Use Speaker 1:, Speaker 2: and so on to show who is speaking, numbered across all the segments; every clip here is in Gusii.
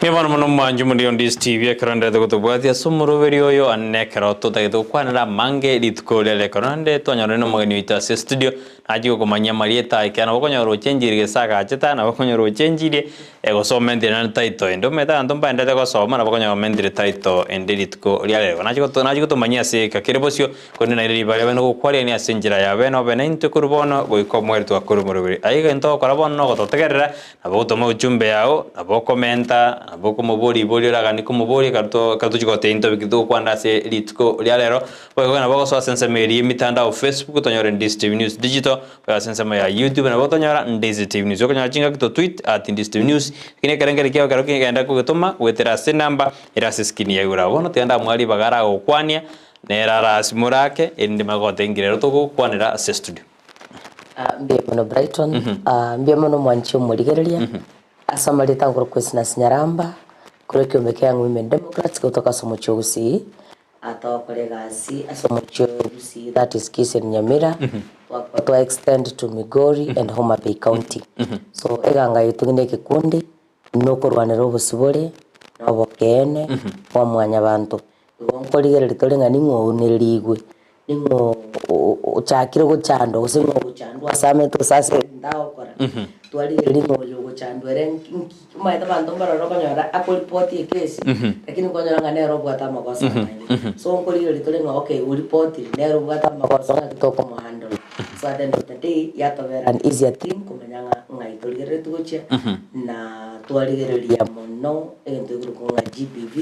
Speaker 1: Mbuya mono mono mwanche omoriri onde Steve ekero nderete gotobwatia ase omoroberi oyo ane ekero totagete gokwanera amange rituko riria ekero naende twanyorire na omogeni oito ase estudio nachie gokomanyia amarieta aye ekiagera nabo okonyora ochenchiri gese agachete aa nabo okonyora ochenchirie gose omentire naende title ende omanyete abanto mbaenderete gosoma nabo okonyora omentire title ende rituko ria rero. Nachie goto nachie gotomanyia ase egeka kere bosio korende naende ribaga riabe nogokwarigania ase enchera ya bene obe naintwe korwa bono goika omoerio twakore omoroberi. Aye egento ogokora bono nogototegerera Nabo ogotoma ujumbe yao, nabo okomenta, nabo okomoboria riborio oraganie komoboria ekero to ekero tochia gotebia intwe biki togokwana ase rituko ria rero. Boigo nabo ogosoa ase ensemo eria y'emitandao Facebook otonyore Ndisi TV News Digital, boigo ase ensemo ya YouTube nabo otonyora Ndisi TV News. Okonyora chingaki to tweet at Ndisi TV News, lakini ekerengerio kiao ekero kegenda kogetoma goetera ase enamba ere ase eskrini ya igoro abwo. Bono tiga ndamoe ribaga aragokwania, nere arasimore ake erinde manye gotebia inki rero togokwanera ase estudio.
Speaker 2: Mbuya mono Brighton, mbuya mono omwanchi omorigereria, ase amarieta nkorokwa Esinasi Nyaramba, korwa ekiombe kia Young Women Democrats gotoka ase omochie o Gusii, togokora egasi ase omochie o Gusii that is Kisii and Nyamira, twakaba twa extend to Migori and Homa Bay County. So eganga yaito ng'ina ekekundi, nokorwanera obosibore, na obokeene bwa mwanyabanto. Igo nkorigereria tore ng'a ning'o ounererigwe, ning'o ochakire gochandwa gose ng'o ogochandwa ase amete gose ase ebinto agokora, twarigereria ng'a oyo ogochandwa ere nki nki omanyete abanto mbaroro okonyora akoripoti ekesi, lakini okonyora ng'a nere obwate amagoso amange. So nkorigereria tore ng'a okay oripotire nere obwate amagoso ng'aki tokomohandle. So at the end of the day yatobera an easier thing komanya ng'a ng'ai torigereretie gochia, na twarigereria mono egento ekerokwa ng'a GBV,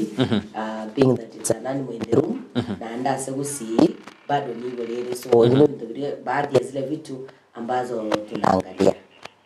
Speaker 2: being that it's an animal in the room, naende ase gusii bado nigo rere so ebio nebinto biria baadhi ya zile vitu ambazo tunaangalia.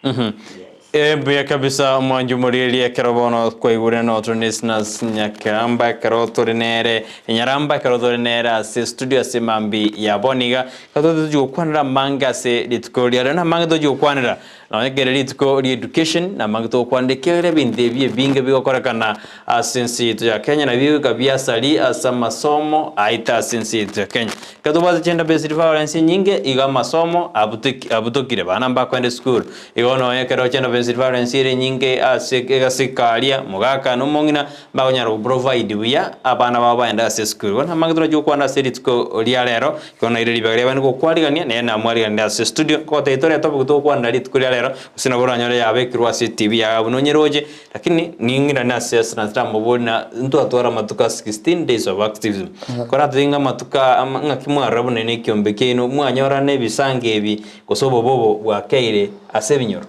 Speaker 2: Yes.
Speaker 1: Mbuya kabisa omwanchi omorieria ekero bono kwaigure notore ne Sinas Nyakeramba ekero tore nere Nyaramba ekero tore nere ase studio ase mambi ya bono iga ekero tochia gokwanera amange ase rituko ria rero namange tochia gokwanera Nonya kere rituko ria education namange togokwanera ekiagera ebinto ebi ebinge bigokorekana ase ense yaito ya Kenya nabio bigoika biasari ase amasomo aito ase ense yaito ya Kenya. Ekero tobwate gender based violence enyinge igo amasomo abutoki abutokire abana mbakoenda esukuru. Igo nonya ekero gender based violence ere enyinge ase egasika aria mogaka na omong'ina mbakonyara go provide buya abana babo baende ase esukuru. Bono namange torachi gokwana ase rituko ria rero, igo naire ribaga riabane gokwarigania, nere namwariganire ase estudio, nkogotebia tore etopic togokwanera rituko ria rero, gose nabo oranyore yabekirwe ase etv yago buna onyeroche, lakini ning'irane ase ase naramobori na ntwatwara amatuko a 16 days of activism. Koratotebie ng'a amatuko aa ama ng'aki mwarora buna ere ekiombe kiaino, mwanyorana ebisango ebi, gose obobe obo bwakeire ase ebinyoro.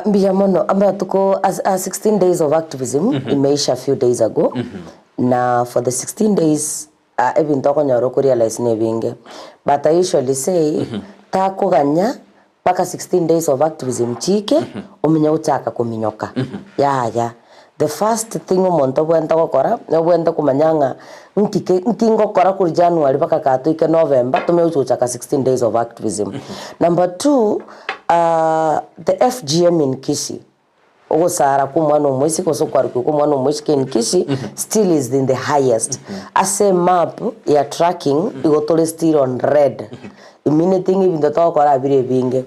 Speaker 2: Mbuya mono, amatuko as a 16 days of activism imeisha a few days ago, na for the 16 days ebinto okonyora okorealize na ebinge, but I usually say takoganya mpaka 16 days of activism chiike omenye gochaka kominyoka, yaya. The first thing omonto obwenerete gokora, nobwenerete komanya ng'a nki ke nki ngokora korwa January mpaka kaa toike November tomanye gochi gochaka 16 days of activism. Number two, the FGM in Kisii, ogosara kwa omwana omoiseke gose okwarokigwa kwa omwana omoiseke in Kisii still is in the highest. Ase emap ya tracking igo tore still on red. Imineti ng'a ebinto togokora bire ebinge.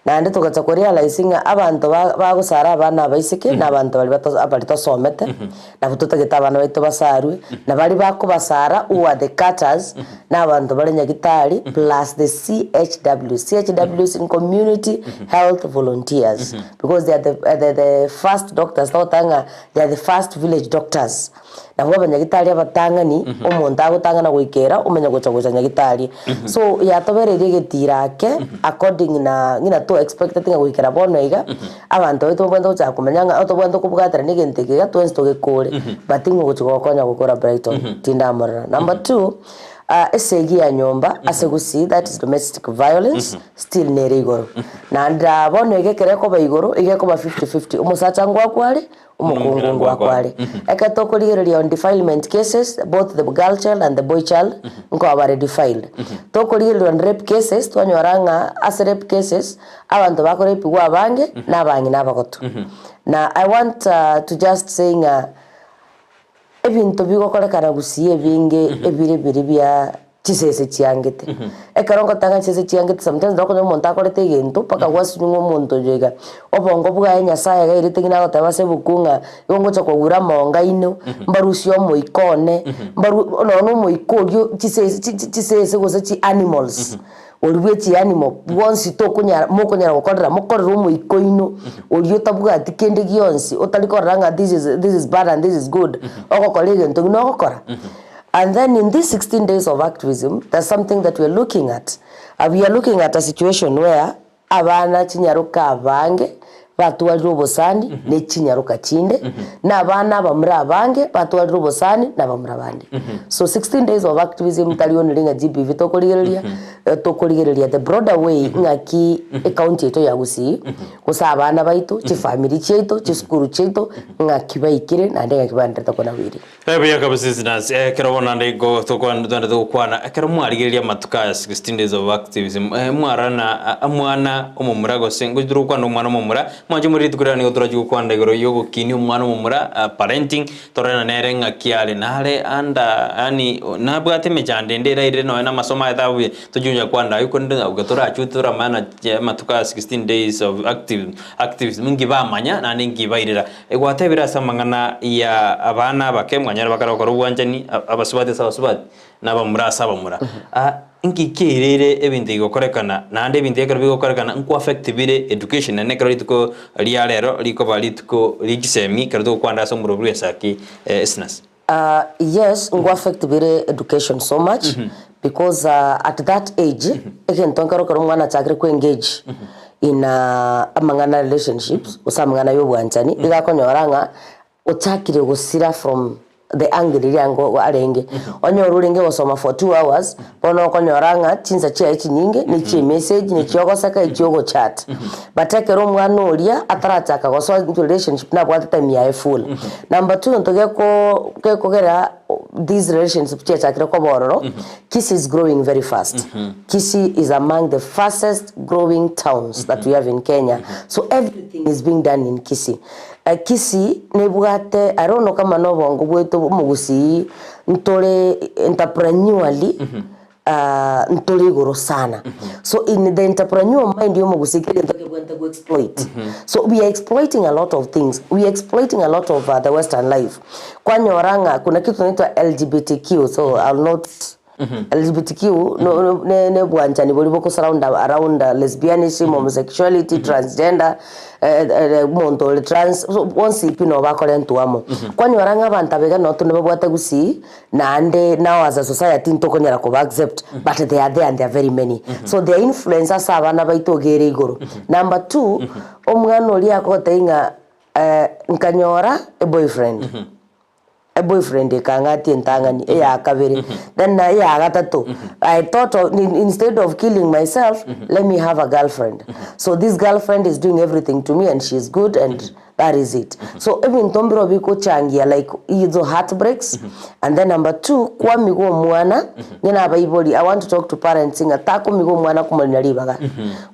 Speaker 2: Naende togacha korealise ng'a abanto ba bagosara abana abaiseke na abanto baria bato baria tosomete, nabwo totagete abana baito basarwe, na baria bakobasara who are the cutters, na abanto bare nyagitari plus the CHWs. CHWs in community health volunteers because they are the the the first doctors togoteba ng'a they are the first village doctors. Nabwo abanyagitari abatang'ani, omonto agotang'ana goika era, omanya gocha gocha nyagitari. So yatobereirie egetira ake, according na ng'ina to expecteti ng'a goikera bono iga, abanto baito babwenerete gochaka komanya ng'a tobwenerete kobwaterana egento eke iga twensi togekore, but ng'a ogochia gokonya gokora Brighton, tindamorora. Number two, esegi ya nyomba ase gusii that is domestic violence, still nere igoro. Naende bono iga ekero ekoba igoro, iga ekoba fifty fifty, omosacha ngoakwa are, Omokungu ngoakwa are. Ekero tokorigereria on defilement cases, both the girl child and the boy child nkoba bare defiled. Tokorigereria on rape cases, twanyora ng'a ase rape cases, abanto bakorepigwa abange na abang'ina abagotu. Na I want to just say ng'a ebinto bigokorekana gusii ebinge ebire biri bia. Chisese chiangete. Ekero ngotanga chisese chiangete sometimes nabo okonyora omonto akorete egento mpaka gwasinywa ng'a omonto oyo iga, obongo bwaye Nyasaye iga airete ng'ina agoteba ase ebuku ng'a igo ngocha kogura amonga aino, mbarusie omoika one, mbaru nonya na omoika oyio chisese chi chi chisese gose chi animals, oria bwa echianimo bwonsi tokonyara mokonyara gokorera mokorere omoika oino, oria otabwati kende gionsi, otari korora ng'a this is this is bad and this is good, ogokora egento buna ogokora. And then in these 16 days of activism, there's something that we are looking at. We are looking at a situation where abana chinyaroka abange batwarire obosani ne chinyaroka chinde, na abana abamura abange batwarire obosani na abamura bande. So 16 days of activism tari only ng'a GBV tokorigereria, tokorigereria the broader way ng'aki ecounty yaito ya Gusii, gose abana baito, chifamiri chiaito, chisukuru chiaito, ng'aki baikire naende ng'aki baenderete konawiri.
Speaker 1: Buya kabisa Isnas, ekero bono naende igo tokwan togende gokwana, ekero mwarigereria amatuko aya 16 days of activism, mwarana omwana omomura gose ngochi tore gokwana omwana omomura, mwanche more rituko riane nigo torachi gokwana igoro ya ogokinia omwana omomura parenting, tororane nere ng'aki are, nare under yaani nabwate emechando ende erairire nonye na amasomo aye tabuya, tochi konya kwana aywo korende nabwo torachwe toramanye na amatuko aya 16 days of active activism inki bamanya naende inki bairera. Gwatebire ase amang'ana ya abana abake, mwanyare bakare gokora obwanchani, abasubati ase abasubati, na abamura ase abamura. Inki kiairire ebinto ebi gokorekana, naende ebinto ebi ekero bigokorekana nko affect bire education naende ekero rituko ria rero rikoba rituko rie chisemi ekero togokwana ase omorobio bw'esaki esnasi.
Speaker 2: Yes, nko affect bire education so much because at that age egento nkero ekero omwana achakire ko engage in amang'ana relationships gose amang'ana ya obwanchani iga akonyora ng'a ochakire gosira from the angle eria ango arenge. Onyore orenge gosoma for 2 hours bono okonyora ng'a chinsa chiaye chinyinge ne chia emessage, ne chia ogoseka, echia ogochat. But ekero omwana oria atarachaka gosoa into relationship nabwate time yaye full. Number two egento geko gekogera these relationship chiachakire koba ororo, Kisii is growing very fast. Kisii is among the fastest growing towns that we have in Kenya. So everything is being done in Kisii. Kisii nebwate I don't know kama na obongo bwaito omogusii ntore entrepreneurly ntore igoro sana. So in the entrepreneur mind ya omogusii kera egento kebwenerete go exploit. So we are exploiting a lot of things, we are exploiting a lot of the western life. Kwanyora ng'a kuna kitu inaitwa LGBTQ so I will not LGBTQ no no ne ne obwanchani boria boko surround around lesbianism, homosexuality, transgender, omonto ore trans, so bonsi pi nabo bakorentwa amo. Kwanyora ng'a abanto aba iga nabo tore babwate gusii, naende now as a society ntokonyara koba accept but they are there and they are very many. So their influence ase abana baito iga ere igoro. Number two, omwana oria akogotebia ng'a nkanyora eboyfriend, eboyfriend ekang'atia entang'ani, eya kabere, then na eya gatato, I thought of instead of killing myself, let me have a girlfriend. So this girlfriend is doing everything to me and she is good and that is it. So ebinto mbiro bigochangia like izo heartbreaks and then number two, kwamiga omwana, onye na abaibori, I want to talk to parents ng'a takomiga omwana komorina ribaga.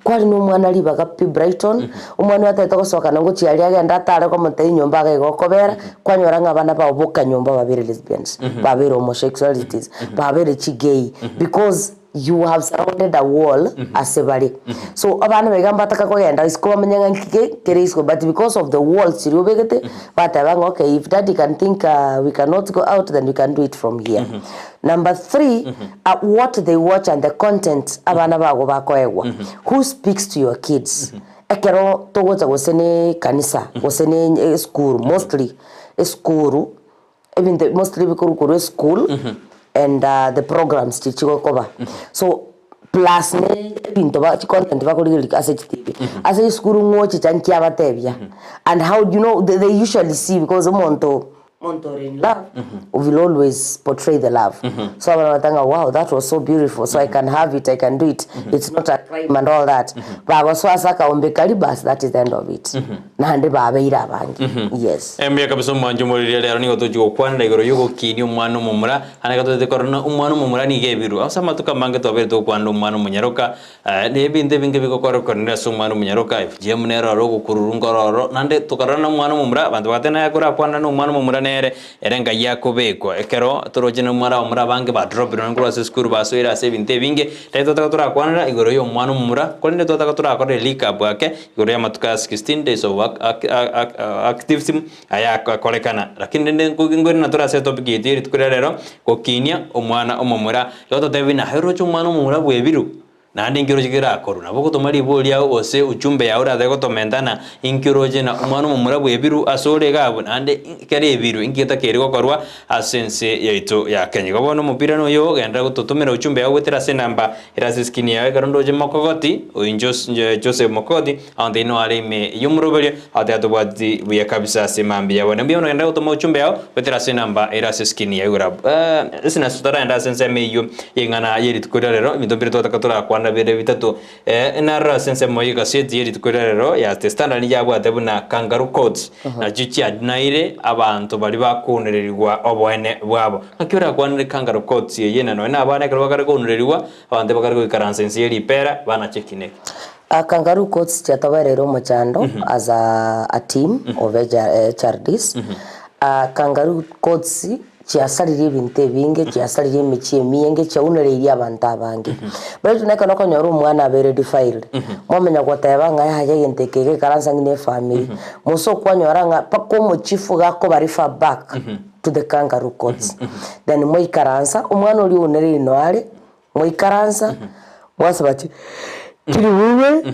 Speaker 2: Kwari na omwana ribaga pi Brighton, omwana oyo atagete gosoka na ngochia aria agende atare komotebia enyomba iga iga okobera, kwanyora ng'a abana bao boka nyomba babere lesbians, babere homosexualities, babere chigay, because you have surrounded a wall ase bare. So abana baiga mbataka kogenda isiko bamanye ng'a nki ke kere isiko but because of the walls chiria obegete, bateba ng'a okay if daddy can think we cannot go out then we can do it from here. Number three, what they watch and the content abana bago bakoegwa. Who speaks to your kids? Ekero togocha gose ne ekanisa gose ne esukuru mostly esukuru ebinto mostly bikorwa korwa eschool and the programs chiria chigokoba. So plus ne ebinto ba chicontent bakorigereria ase chitibi. Ase esukuru ng'o ochicha nki abatebia and how do you know they usually see because omonto omonto ore in love will always portray the love. So abana bateba ng'a wow that was so beautiful so I can have it, I can do it, it's not a crime and all that. Bagosoa ase akaombe karia bas that is the end of it. Naende babeire abange. Yes.
Speaker 1: Mbuya kabisa omwancho omoriria rero nigo tochi gokwanera igoro y'ogokinia omwana omomura, naende ekero totagete korora ng'a omwana omomura nigo ebirwe. Ase amatuko amange twabeire togokwanera omwana omonyaroka, na ebinto ebinge bigokorekanire ase omwana omonyaroka, FGM nere oro ogokururwa nkoro oro, naende tokarora na omwana omomura, abanto bagateba naye korakwana na omwana omomura nere. nere ere ngai akobekwa. Ekero toroche na omwana abamura abange badropire nonye korwa ase esukuru basoire ase ebinto ebinge, riria twataka torakwanera igoro ya omwana omomura, korende twataka torakora erecap ake igoro y'amatuko aya 16 days of activism aya akorekana. Lakini rende nkoirana tore ase etopic yaito ye rituko ria rero, gokinia omwana omomura. Igo totebe buna aye oroche omwana omomura bwebiru. Naende inki oroche kerakorwe? Nabo ogotoma ribori riao gose uchumbe yao oratache gotomentana, inki oroche na omwana omomura bw'ebiru ase ore iga abwo, naende kera ebiru inki getakeire gokorwa ase ense yaito ya Kenya. Igo bono omopira noyo genderera gototomera uchumbe yao goetera ase enamba ere ase eskrini yao ekero ndoche Mokogoti, oyo Joseph Mokogoti, aonte inwe are ime y'omoroberio, agotebi tobwati buya kabisa ase mambia ya bono. Mbuya mono genderera gotoma uchumbe yao goetera ase enamba ere ase eskrini yao igoro abwo. Ase nase totaragenda ase ensemo eyio y'eng'ana ye rituko ria rero, ebinto mbire twataka torakwana bire bitato. Naroro ase ensemo y'egaseti ye rituko ria rero ya The Standard nigo yabwate buna kangaroo courts nachio chiadinaire abanto baria bakounererigwa oboene bwabo. Ng'aki orakwanere kangaroo courts eye na nonya na abana ekero bakare kounererigwa, abanto bakare goikaransa inse ye ripera banache ekina eke.
Speaker 2: Kangaroo courts chiatobereire omochando as a team of HRDs. Kangaroo courts chiasaririe ebinto ebinge, chiasaririe emechie emienge, chiaunereirie abanto abange. Baitu nekero okonyora omwana abeire defiled, mwamanya goteba ng'a yaya egento eke geikaransa ng'a ne efamiri, mose okwanyora ng'a mpaka omochifu gakoba refer back to the kangaroo courts. Then mwaikaransa, omwana oria ounereiri noyo are, Mwaikaransa, mwasaba chiribube,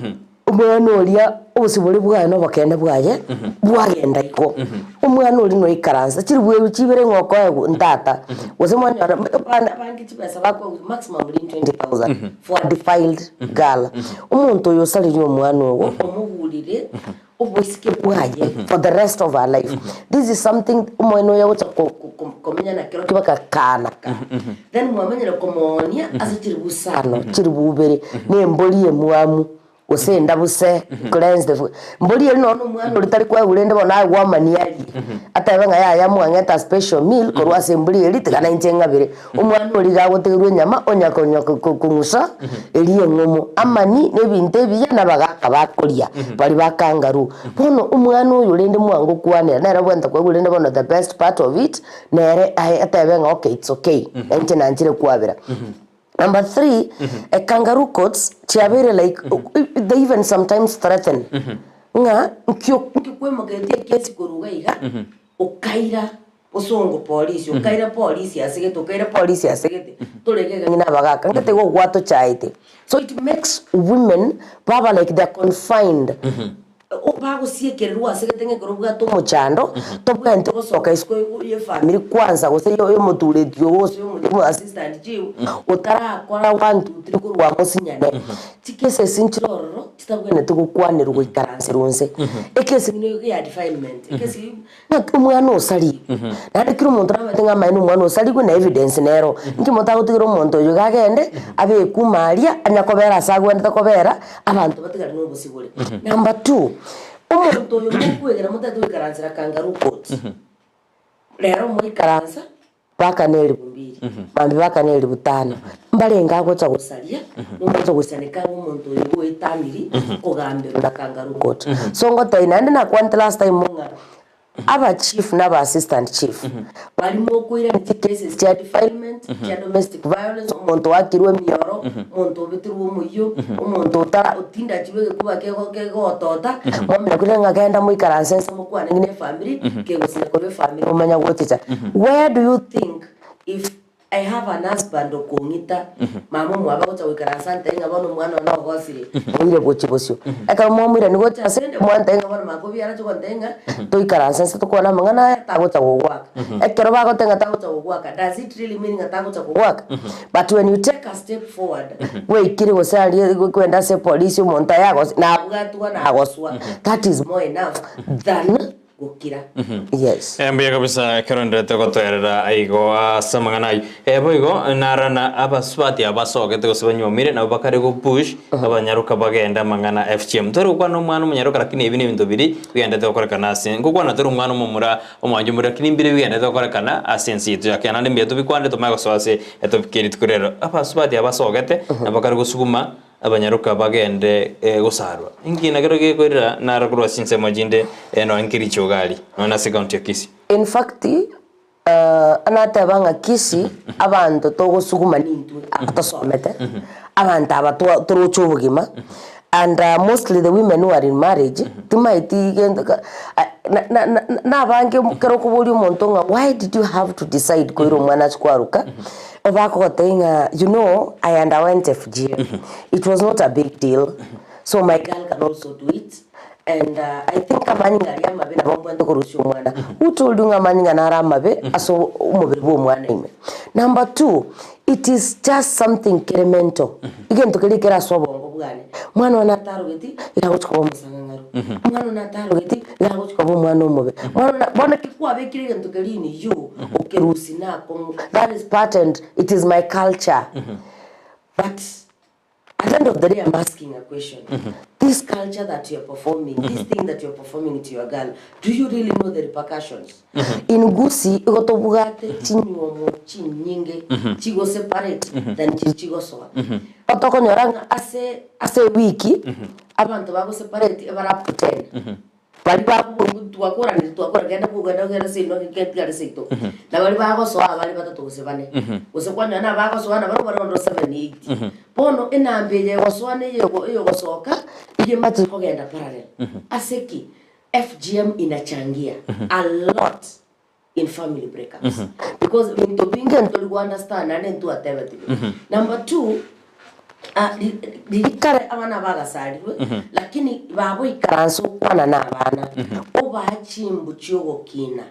Speaker 2: omwana oria obosibore bwaye na obokende bwaye bwagenda igo. Omwana oria noikaransa chiribu chibere ng'a okoegwa ntata, gose mwanyora abana abange chibesa bakoegwa maximum ri 20,000 for a defiled girl. Omonto oyo osaririe omwana ogo, omogurire oboiseke bwaye for the rest of her life. This is something omoene oyo agocha komenya nakero ki bagakana ka. Then mwamenyire komoonia ase chiribu isano, chiribu ibere, na embori emwamu, gose endabuse cleansed mbori eria nonya omwana oria tari koegwa rende bono aye gwamania arie, atebe ng'a yaya mwang'ete a special meal korwa ase embori eria tiga nainche ng'abere. Omwana oria iga agotegerwa enyama onya konya kong'usa eria eng'omo, amani na ebinto ebiya na abagaaka bakoria baria ba kangaroo. Bono omwana oyo rende mwangokwanera nere obwenerete koigwa rende bono the best part of it nere aye atebe ng'a okay it's okay nainche nanchire kwabera. Number three, e kangaroo courts chiabeire like they even sometimes threaten ng'a nkio nkiokoimokeretie ekesi korwa iga iga okaira Bosongo polisi, okaire polisi ase gete, okaire polisi ase gete, torenge iga ng'ina abagaka, ngete igo gwatochaete. So it makes women baba like they are confined. Bagosiekererwa ase gete ng'a ekero obwate omochando, tobwenereti gosoka isiko ye family kwanza gose ya omotureti ogo gose ya assistant chief, otarakora one two three korwa mosinyane. Chikesesi nchire ororo, chitabwenereti gokwanerwa goikaranserwa inse. Ekesi buna ya defilement, ekesi. Ng'aki omwana osarigwe? Naende kera omonto namanyete ng'a amaene omwana osarigwe na evidence nero. Inki motagotigera omonto oyo iga agende, abekwe ime aria, anya kobera ase agwenerete kobera, abanto batigare na obosibore. Number two, omonto oyo mokwegena motagete goikaransera kangaroo court, rero moikaransa. Bakane elifu mbili, mambia bakane elifu tano, mbarenge agocha gosaria, nomocha goisaneka ng'a omonto oyo goetaniri kogamberwa na kangaroo court. So ngotebia naende nakwanete last time ng'a aba chief na aba assistant chief, baria mokoirania chicases chia defilement, chia domestic violence, omonto oakirwe emioro, omonto obeterwe omoyio, omonto otara otindachirwe egekuba kego kegotota, mwamanya korire ng'a genda moikaranse nse mokwane ng'a ne efamiri, kegosinya korwa efamiri momanya gochicha. Where do you think if I have an husband okong'ita, mama omwabo agocha goikaransa antebie ng'a bono omwana one ogosire, moire gochia bosio. Ekero mwamoirania gocha ase ende, mwantebia ng'a bono makobiara ache gontebia ng'a toikaranse nse tokwane amang'ana aya tagocha gogoaka. Ekero bagoteba ng'a tagocha gogoaka, does it really mean ng'a tagocha gogoaka? But when you take a step forward, gwaikire gose aria kwenda ase epolisi omonto aye agos nabwatwa nagoswa, that is more enough than gokira. Yes.
Speaker 1: Mbuya kabisa ekero nderete gotoerera igo ase amang'ana ayio. Boigo narana abasubati aba basogete gose banywomire nabo bakare go push abanyaroka bagende amang'ana FGM. Tori gokwana omwana omonyaroka lakini ebi nebinto biri bigenderete gokorekana ase ngokwana tore omwana omomura Omwancho more, lakini mbire bigenderete gokorekana ase ense yaito ya Kenya, naende mbuya tobikwane tomanye gosoa ase etopic eye rituko rero. Abasubati aba basogete, nabo bakare gosuguma. abanyaroka bagende gosarwa. Inki nakero gekoirera naro korwa ase chinsemo chinde nonya nkericho iga aria, nonya nase ekaunti ya Kisii.
Speaker 2: In fact, nateba ng'a Kisii abanto togosuguma nintwe aba tosomete, abanto aba toroche obogima, and mostly the women who are in marriage, timaeti gento ka nabange ekero okoboria omonto ng'a why did you have to decide koira omwana achie kwaruka, Bakogotebia ng'a you know I underwent FGM, it was not a big deal, so my girl can also do it and I think amanyinga aria amabe nabo mbwate korusia omwana. Who told you ng'a amanyinga naro amabe ase omobere bwa omwana ime? Number two, it is just something kere mental, egento keria kere ase obongo bwane, mwana one atarogeti iga agochi koba omosang'ang'aru, mwana one atarogeti iga agochi koba omwana omobe, mwana one bono ekero kwabekire egento keria in you, okerusia na akong'u, that is part and it is my culture. But at the end of the day I'm asking a question, this culture that you are performing, this thing that you are performing to your girl, do you really know the repercussions? In Gusii igo tobwate chinywomo chinyinge chigo separate than chiria chigosoa. Otokonyora ng'a ase ase ewiki abanto bago separate ebare up to ten. Baria bago twakoranire twakora genda bwo genda ogende seino genda tigare seito. Na baria bagosoa abare batato gose bane. Gose kwanyora na abagosoa nabarobwo bare onde seven eight. Bono enamba eye egosoa na eye eyogosoka iga emachete kogenda parallel. Ase ki? FGM inachangia a lot in family breakups because ebinto binge ntori go understand naende ntwatebetigwe. Number two, ah, ri- riria kare abana bagasarirwe lakini bagoikaransa okwana na abana obaa chimbu chiogokina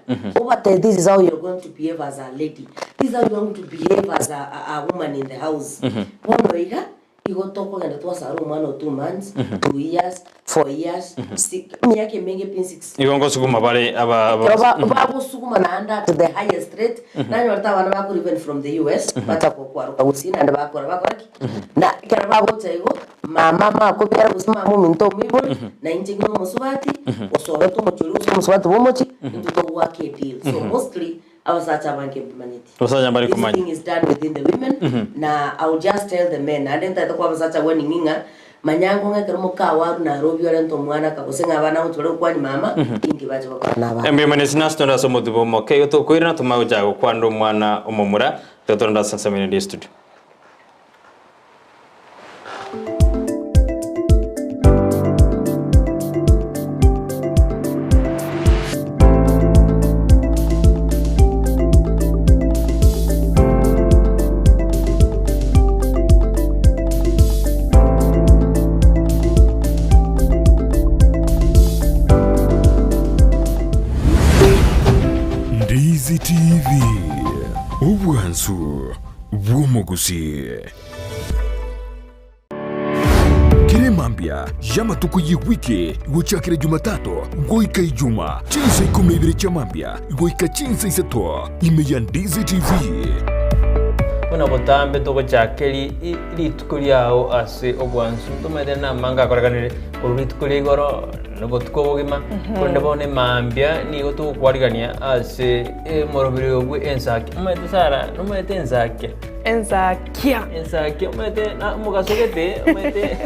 Speaker 2: obatebie this is how you're going to behave as a lady, this is how you're going to behave as a, a, a woman in the house. Bono iga Igo tokogenda twasara omwana o 2 months, 2 years, 4 years, six, emiaka emenge pi 6.
Speaker 1: Igo ngosuguma bare aba aba
Speaker 2: Ekero ba- bagosuguma naende at the highest rate, nanyorete abana bakora even from the US, bachaka okwaroka gusii naende bakora bakora ki? Na ekero bagocha igo, mama amakobiara gose mama ominto omoibori, na inche ng'ina omosubati, osorete omochie oria gose omosubati bwa omochie, intwe togoaka edeal. So mostly, Abasacha abange mbamanyeti.
Speaker 1: Abasacha mbari
Speaker 2: This
Speaker 1: komanya.
Speaker 2: thing is done within the women, na I will just tell the men, naende ntagete koa abasacha warning ng'a manyango ng'a ekero mokawarwa Nairobi orente omwana aka gose ng'a abana gochia bare gokwania mama, inki bache gokora na abana.
Speaker 1: Mbuya mono ase nase tonde ase omotubo omoke igo tokoirana tomanye gochaka gokwana omwana omomura igo torende ase ensemo ere studio.
Speaker 3: Ndizi TV, obwansu bw'omogusii. Kera emambia y'amatuko y'ewiki gochakera Jumatatu goika Ijuma, chinsa ikomi na ibere chia mambia goika chinsa isato, ime ya Ndizi TV.
Speaker 1: Buna botambe togochaka rituko riao ase obwansu, ntomanyete namange akorekanire korwa rituko ria igoro na obotuko obogima, korende bono emambia nigo togokwarigania ase omoroberi obwe ensaki. Omanyete Sarah, nomanyete ensakia?
Speaker 4: Ensakia.
Speaker 1: Ensakia omanyete na omogaso gete, omanyete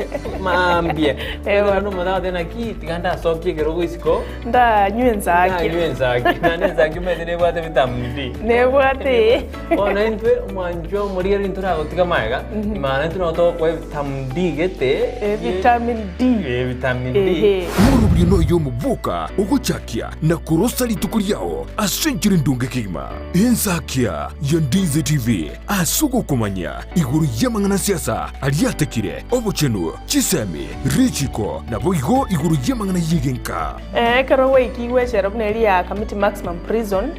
Speaker 1: maambia.
Speaker 4: Ewa.
Speaker 1: Omanyete omonto agoteba naki tiga ndasokie ekerogo isiko,
Speaker 4: Ndanywe ensakia.
Speaker 1: ndanywe ensakia. Naende ensakia omanyete nebwate vitamin D.
Speaker 4: Nebwate.
Speaker 1: Bono intwe omwanchwa omorigereria ntoragotiga magega, maana intwe nabo togokoa evitamin D gete.
Speaker 4: Vitamin D.
Speaker 1: Vitamin D.
Speaker 4: Ehe.
Speaker 3: Omorobio noyo omoboka ogochakia na korosa rituko riao ase enchera endonge kegima. Ensakia ya Ndizi TV ase ogokomanya igoro y'amang'ana a siasa aria atekire, obochenu, chisemi, richiko, naboigo igoro y'amang'ana y'egenka.
Speaker 4: Ekero gwaikigwe echela buna eria ya Kamiti Maximum Prison,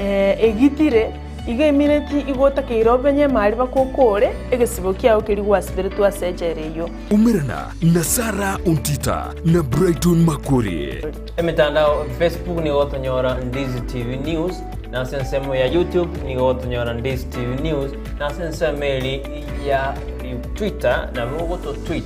Speaker 4: egitire, igo emineti igo otakeire obenye emari baka okore egesibo kiao keria gwasiberetwe ase echela eyio.
Speaker 3: Umerana na Sarah Ontita na Brighton Makori.
Speaker 1: Emetandao Facebook nigo gotonyora Ndizi TV News, na ase ensemo ya YouTube nigo gotonyora Ndizi TV News, na ase ensemo eri ya Twitter nabo ogoto tweet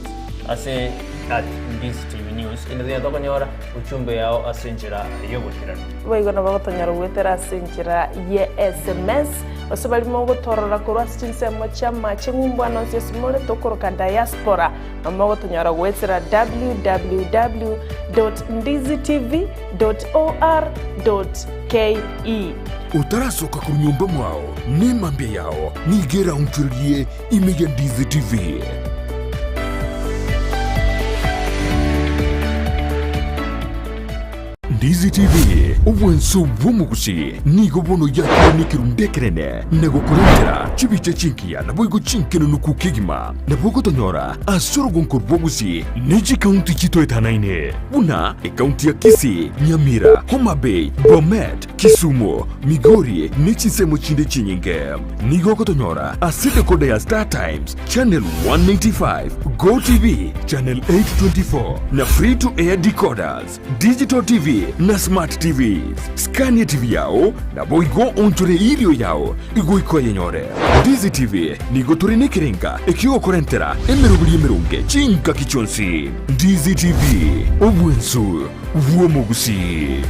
Speaker 1: ase. at Ndizi TV News inde tonyare tokonyora uchumbe yao ase enchera y'oboikeranu.
Speaker 4: Boigo nabo gotonyora goetera ase enchera ye sms, gose baria mogotorora korwa ase chinsemo chi'amache ng'umbu ane onsi ase more tokoroka diaspora, nabo mogotonyora goetera www dot ndizitv dot or dot ke.
Speaker 3: Otarasoka korwa nyomba mwao, nemambia yao nigo eraonchorerie ime ya Ndizi TV. Ndizi TV, obwanso bw'omogusi, nigo bono yakire nekerundu ekenene na gokorentera chibicha chingiya naboigo chinkenenuku kegima. Nabo ogotonyora ase orogonko rw'obosie ne chikaunti chitoetanaine buna ekaunti ya Kisii, Nyamira, Homa Bay, Bomet, Kisumu, Migori ne chinsemo chinde chinyinge. Nigo ogotonyora ase decoder ya Star Times, Channel 195, Go TV, Channel 824 na Free to Air decoders, Digital TV na Smart TVs. Skania TV yao naboigo onchore irio yao igoika oyenyore. Ndizi TV nigo tore nekerenga ekiogokorentera emeroberi emeronge chingaki chionsi. Ndizi TV, obwensu bw'omogusii.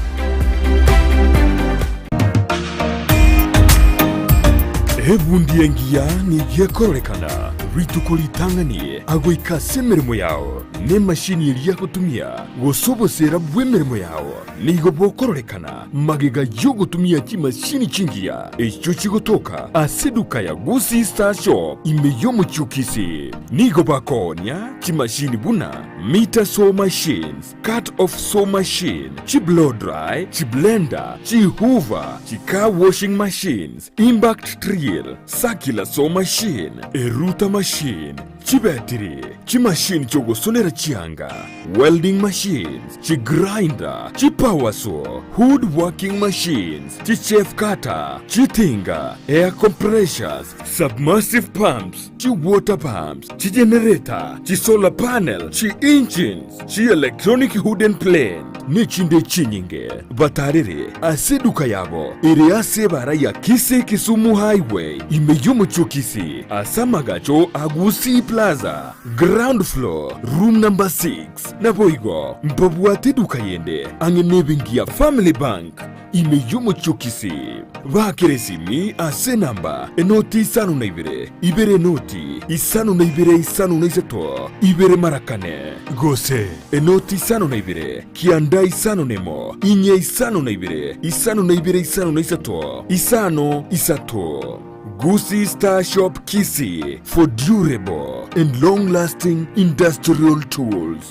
Speaker 3: Ebundi engiya nigo ekororekana rituko ritang'ani agoika ase emeremo yao, nemashini eria agotumia, gose oboseera bw'emeremo yao nigo bokororekana magega y'ogotumia chimashini chingiya echio chigotoka ase eduka ya Gusii Star Shop ime y'omochie o Kisii. Nigo bakoonia chimashini buna meter saw machines, cut off saw machine, chi-blow dry, chi-blender, chi-hoover, chi-car washing machines, impact drill, circular saw machine, erouter machine, chibetiri, chimashini chi'ogosonera chianga, welding machines, chigrinder, chipower saw, wood working machines, chichaff cutter, chitinga, air compressors, submersive pumps, chiwater pumps, chigenerator, chisolar panel, chi-engines, chi-electronic wooden plane, nechinde chinyinge. Batarere ase eduka yabo ere ase ebara ya Kisii Kisumu Highway ime y'omochie o Kisii ase amagacho a Gusii Plaza, ground floor, room number 6. Naboigo mbabwate eduka yende ang'e nebenki ya Family Bank ime y'omochie o Kisii. Baakere esimi ase enamba enoti isano na ibere, ibere enoti, isano na ibere isano na isato, ibere mara kane, gose enoti isano na ibere, kianda isano nemo, inye isano na ibere, isano na ibere isano na isato, isano isato. Gusii Star Shop Kisii for durable and long-lasting industrial tools.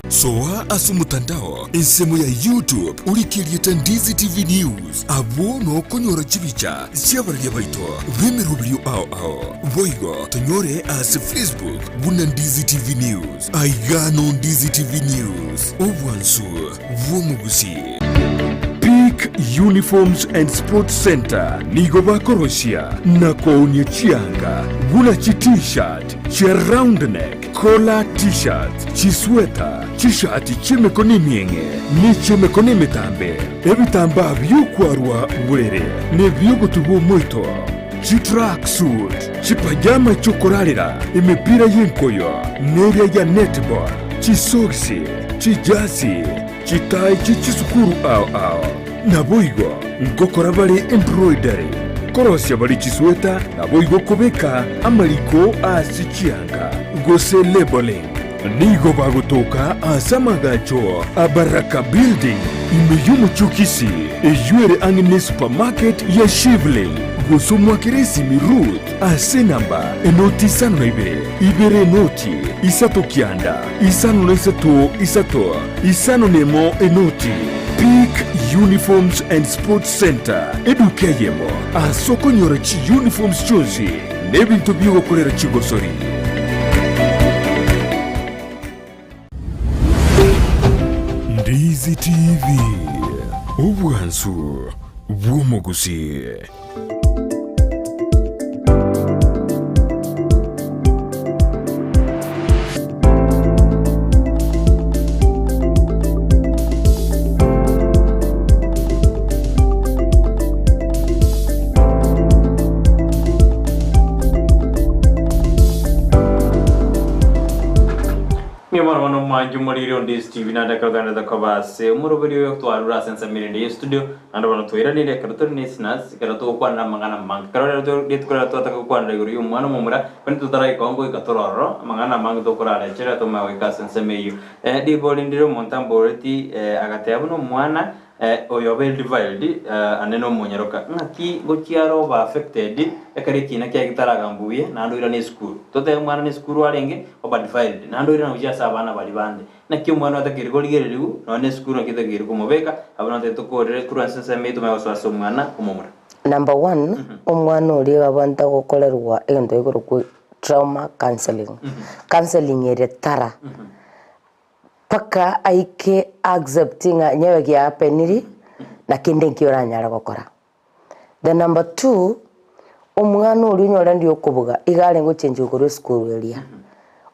Speaker 3: Soa ase omotandao ensemo ya YouTube orike erieta Ndizi TV News abwo nokonyora chibicha chi'abararia baito b'emeroberio ao ao. Boigo tonyore ase Facebook buna Ndizi TV News. Aiga no Ndizi TV News, obwansu bw'omogusii. Peak Uniforms and Sports Centre nigo bakorosia na koonia chianga buna chi T-shirt, chia round neck, collar T-shirts, chisweta, chishati chi'emekono emieng'e ne chi'emekono emetambe, ebitambaa bi'okwarwa borere na ebi'ogotuba omoito, chitracksuit, chipajama chi'okorarera, emepira y'enkoyo neria ya netball, chisogisi, chijasi, chitai chie chisukuru ao ao. Naboigo ngokora bare embroidery, korosia bare chisweta, naboigo kobeka amariko ase chianga, gose labeling. Nigo bagotoka ase amagacho a Baraka Building ime y'omochie o Kisii, eyio ere ang'e ne supermarket ya Shivling, gose omwakere esimi Ruth ase enamba enoti isano na ibere, ibere enoti, isato kianda, isano na isato isato, isano na emo enoti. Peak Uniforms and Sports Centre, eduka eyemo ase okonyora chiuniforms chionsi Nebinto bi'ogokorera chigosori. Ndizi TV, obwansu bw'omogusii.
Speaker 1: Mbuya mono bono omwanchi omoriri o Ndizi TV naende ekero togenderete koba ase omoroberi oyo twarure ase ensemo erinde ye studio naende bono twairanire ekero tore ne listeners ekero togokwanera amang'ana amange. Ekero rero to rituko rero twataka gokwanera igoro ya omwana omomura korende totaraika oo ngoika tore ororo amang'ana amange tokorarechera tomanye goika ase ensemo eyio. Ribori ndire omonto amboreti agateba buna omwana Oyo obeire defiled ande nomonyaroka, ng'aki ngochia are oba affected ekero ekina kiaye getaragambwa buya naende oirane esukuru. Totebe omwana nesukuru arenge oba defiled naende oirane gochia ase abana baria bande. Naki omwana otakeire korigereriwu nonya nesukuru naki etakeire komobeka abwo nabo tokorere korwa ase ensemo eyio tomanye gosoa ase omwana omomura.
Speaker 2: Number one, omwana oria abwate gokorerwa egento gekorokwa trauma counselling, counselling ere tara. Mpaka aike accept ng'a nyewe giahapeniri na kende nki oranyare gokora. Then number two, omwana oria onyore ndi okobuga iga arenge gochenjiwa korwa esukuru eria.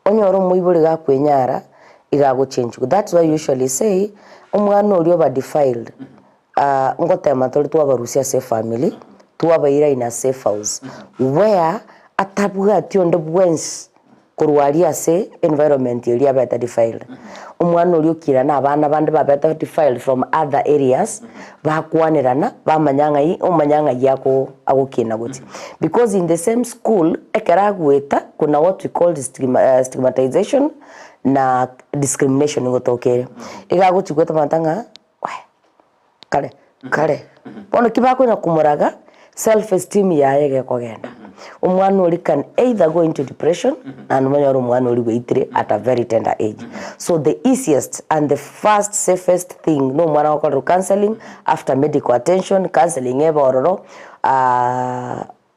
Speaker 2: Onyore omoibori gakwenyara iga agochenjiwa. That's why usually say, omwana oria oba defiled ngotema tore twabarusia ase efamiri, twabaira in a safe house where atabwati onde bwensi. Korwa aria ase environment eria abete defiled, omwana oria okira na abana bande babete defiled from other areas, bakwanerana bamanya ng'ai omanya ng'ai ako agokina gochia. Because in the same school, ekero agoeta kuna what we call stigma stigmatization na discrimination ngotoka ere. Iga agochi goeta abanto ng'a weh kare kare. Bono ki bakonya komoraga, self esteem yaye iga ekogenda. Omwana oria can either go into depression, naende omonyore omwana oria bweitire at a very tender age. So the easiest and the first safest thing na omwana gokorerwa counselling after medical attention, counselling ebe ororo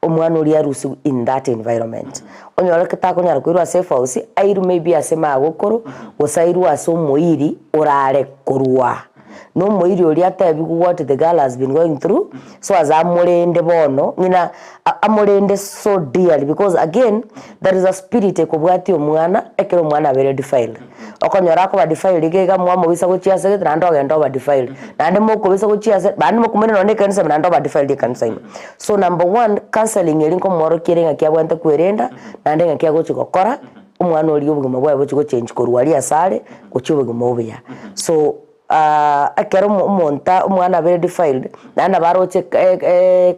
Speaker 2: omwana oria arusigwe in that environment. Onyore takonyara koirwa ase efaosi, airwe maybe ase magokoro, gose airwe ase omoiri orare korwa. Na omoiri oria atebiwe what the girl has been going through, so as amorende bono, ng'ina amorende so dearly because again, there is a spirit ekobwatia omwana, ekero omwana abeire defiled. Okonyora akoba defiled iga iga mwamobisa gochia ase gete naende ogenda oba defiled. Naende mokobisa gochia ase, naende mokomoira nonye na ekanisa ime naende oba defiled ekanisa ime. So number one, counselling eria nkomworokia ere ng'aki abwenerete kwerenda, naende ng'aki agochi gokora, omwana oria obogima bwaye bochi gochange korwa aria ase are, gochia obogima obuya. So ekero omo omonto omwana abeire defiled, naende nabo aroche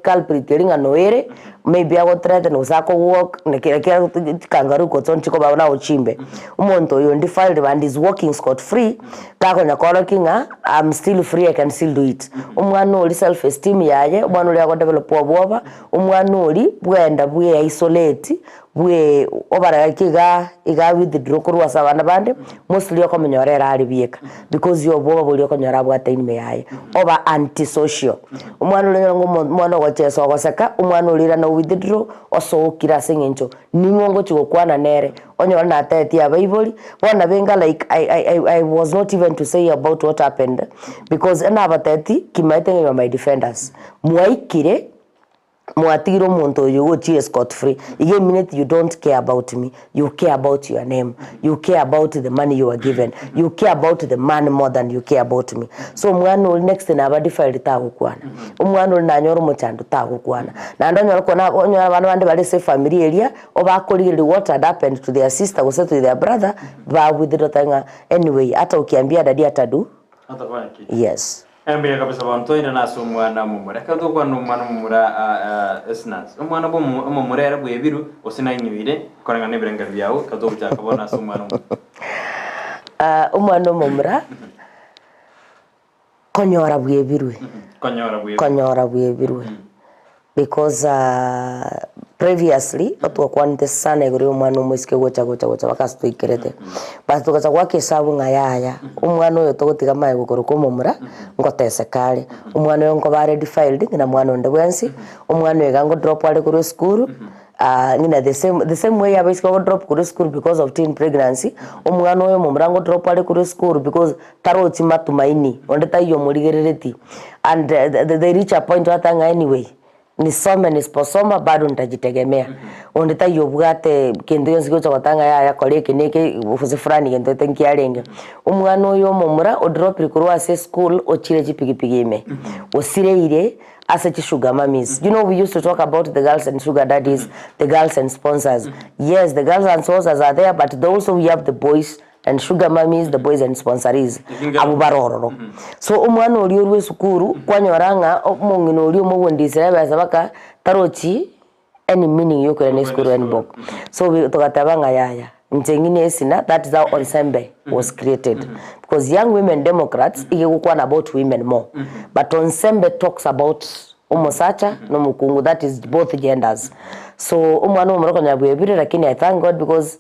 Speaker 2: culprit eria ng'a noere, maybe agothreaten gose akowalk naki naki chikangaroo courts nchikoba nabo chimbe. Omonto oyo defiled and is walking scot free, Takonya koorokia ng'a am still free I can still do it. Omwana oria self esteem yaye, omwana oria agodevelop obwoba, omwana oria bwenda bwe isolate, bwe obara gaki igaa iga withdraw korwa ase abana bande, mostly okomonyora ere are bieka because ya obwoba boria okonyora abwate ime yaye, oba anti social. Omwana oria onyore ng'a omo omwana ogochesa ogoseka, omwana oria irana owithdraw, osookire ase eng'encho ning'o ngochi gokwana nere. Onyore natebetie abaibori, bono nabenga like I, I, I, I was not even to say about what happened because nabatebetie kimaete ng'a you are my defenders. Mwaikire, mwatigire omonto oyo ogochire scot free, iga emineti you don't care about me, you care about your name, you care about the money you were given, you care about the man more than you care about me. So omwana oria next naba defiled tagokwana, omwana oria nanyore omochando tagokwana, naende onyore kona onyore abana bande bare ase efamiri eria, Obakorigereria what had happened to their sister gose to their brother, ba withdraw tari ng'a anyway ata ukiambia daddy atadu
Speaker 1: Atafanya ki?
Speaker 2: yes.
Speaker 1: Mbuya kabisa bono toirane ase omwana omomura. Ekero togokwana omwana omomura Esnas, omwana bwa omomura ere bwebiru gose nainyoire koreng'ana na ebirengererio biao ekero togochaka bono ase omwana omomura.
Speaker 2: Omwana omomura Konyora bwebirwe,
Speaker 1: Konyora bwebirwe.
Speaker 2: konyora bwebirwe because previously otwakwanete sana igoro ya omwana omoiseke gocha gocha gocha mpaka ase twaikerete, but togacha goaka esabu ng'a yaya, omwana oyo togotiga amaye korokwa omomura, ngoteseka are, omwana oyo nkoba are defiled ng'ina mwana onde bwensi, omwana oyo iga ngodrop are korwa esukuru. Ng'ina the same the same way abaiseke bagodrop korwa esukuru because of teen pregnancy, omwana oyo omomura ngodrop are korwa esukuru because tarochi matumaini, onde taiyo omorigerereti and they reach a point bateba ng'a anyway, nisome nisiposoma bado nitajitegemea. Onde taiyo obwate kento gionsi gocha goteba ng'a yaya kora eke na eke gose fulani gento gete nkiarenge. Omwana oyo omomura odropire korwa ase eschool ochire chipigipigi ime, osireire ase chi sugar mummies. You know we used to talk about the girls and sugar daddies, the girls and sponsors. Yes, the girls and sponsors are there but also we have the boys. and sugar mummies, the boys and sponsorees, abwo bare ororo. So omwana oria orwa esukuru, kwanyora ng'a omong'ina oria omobundisire ebesa mpaka tarochi any meaning ya okoirana esukuru any book. So we togateba ng'a yaya, inche ng'ina esina, that is how Onsembe was created. Because Young Women Democrats iga egokwana about women more, but Onsembe talks about omosacha na omokungu, that is both genders. So omwana omomura okonyora bwebire lakini I thank God because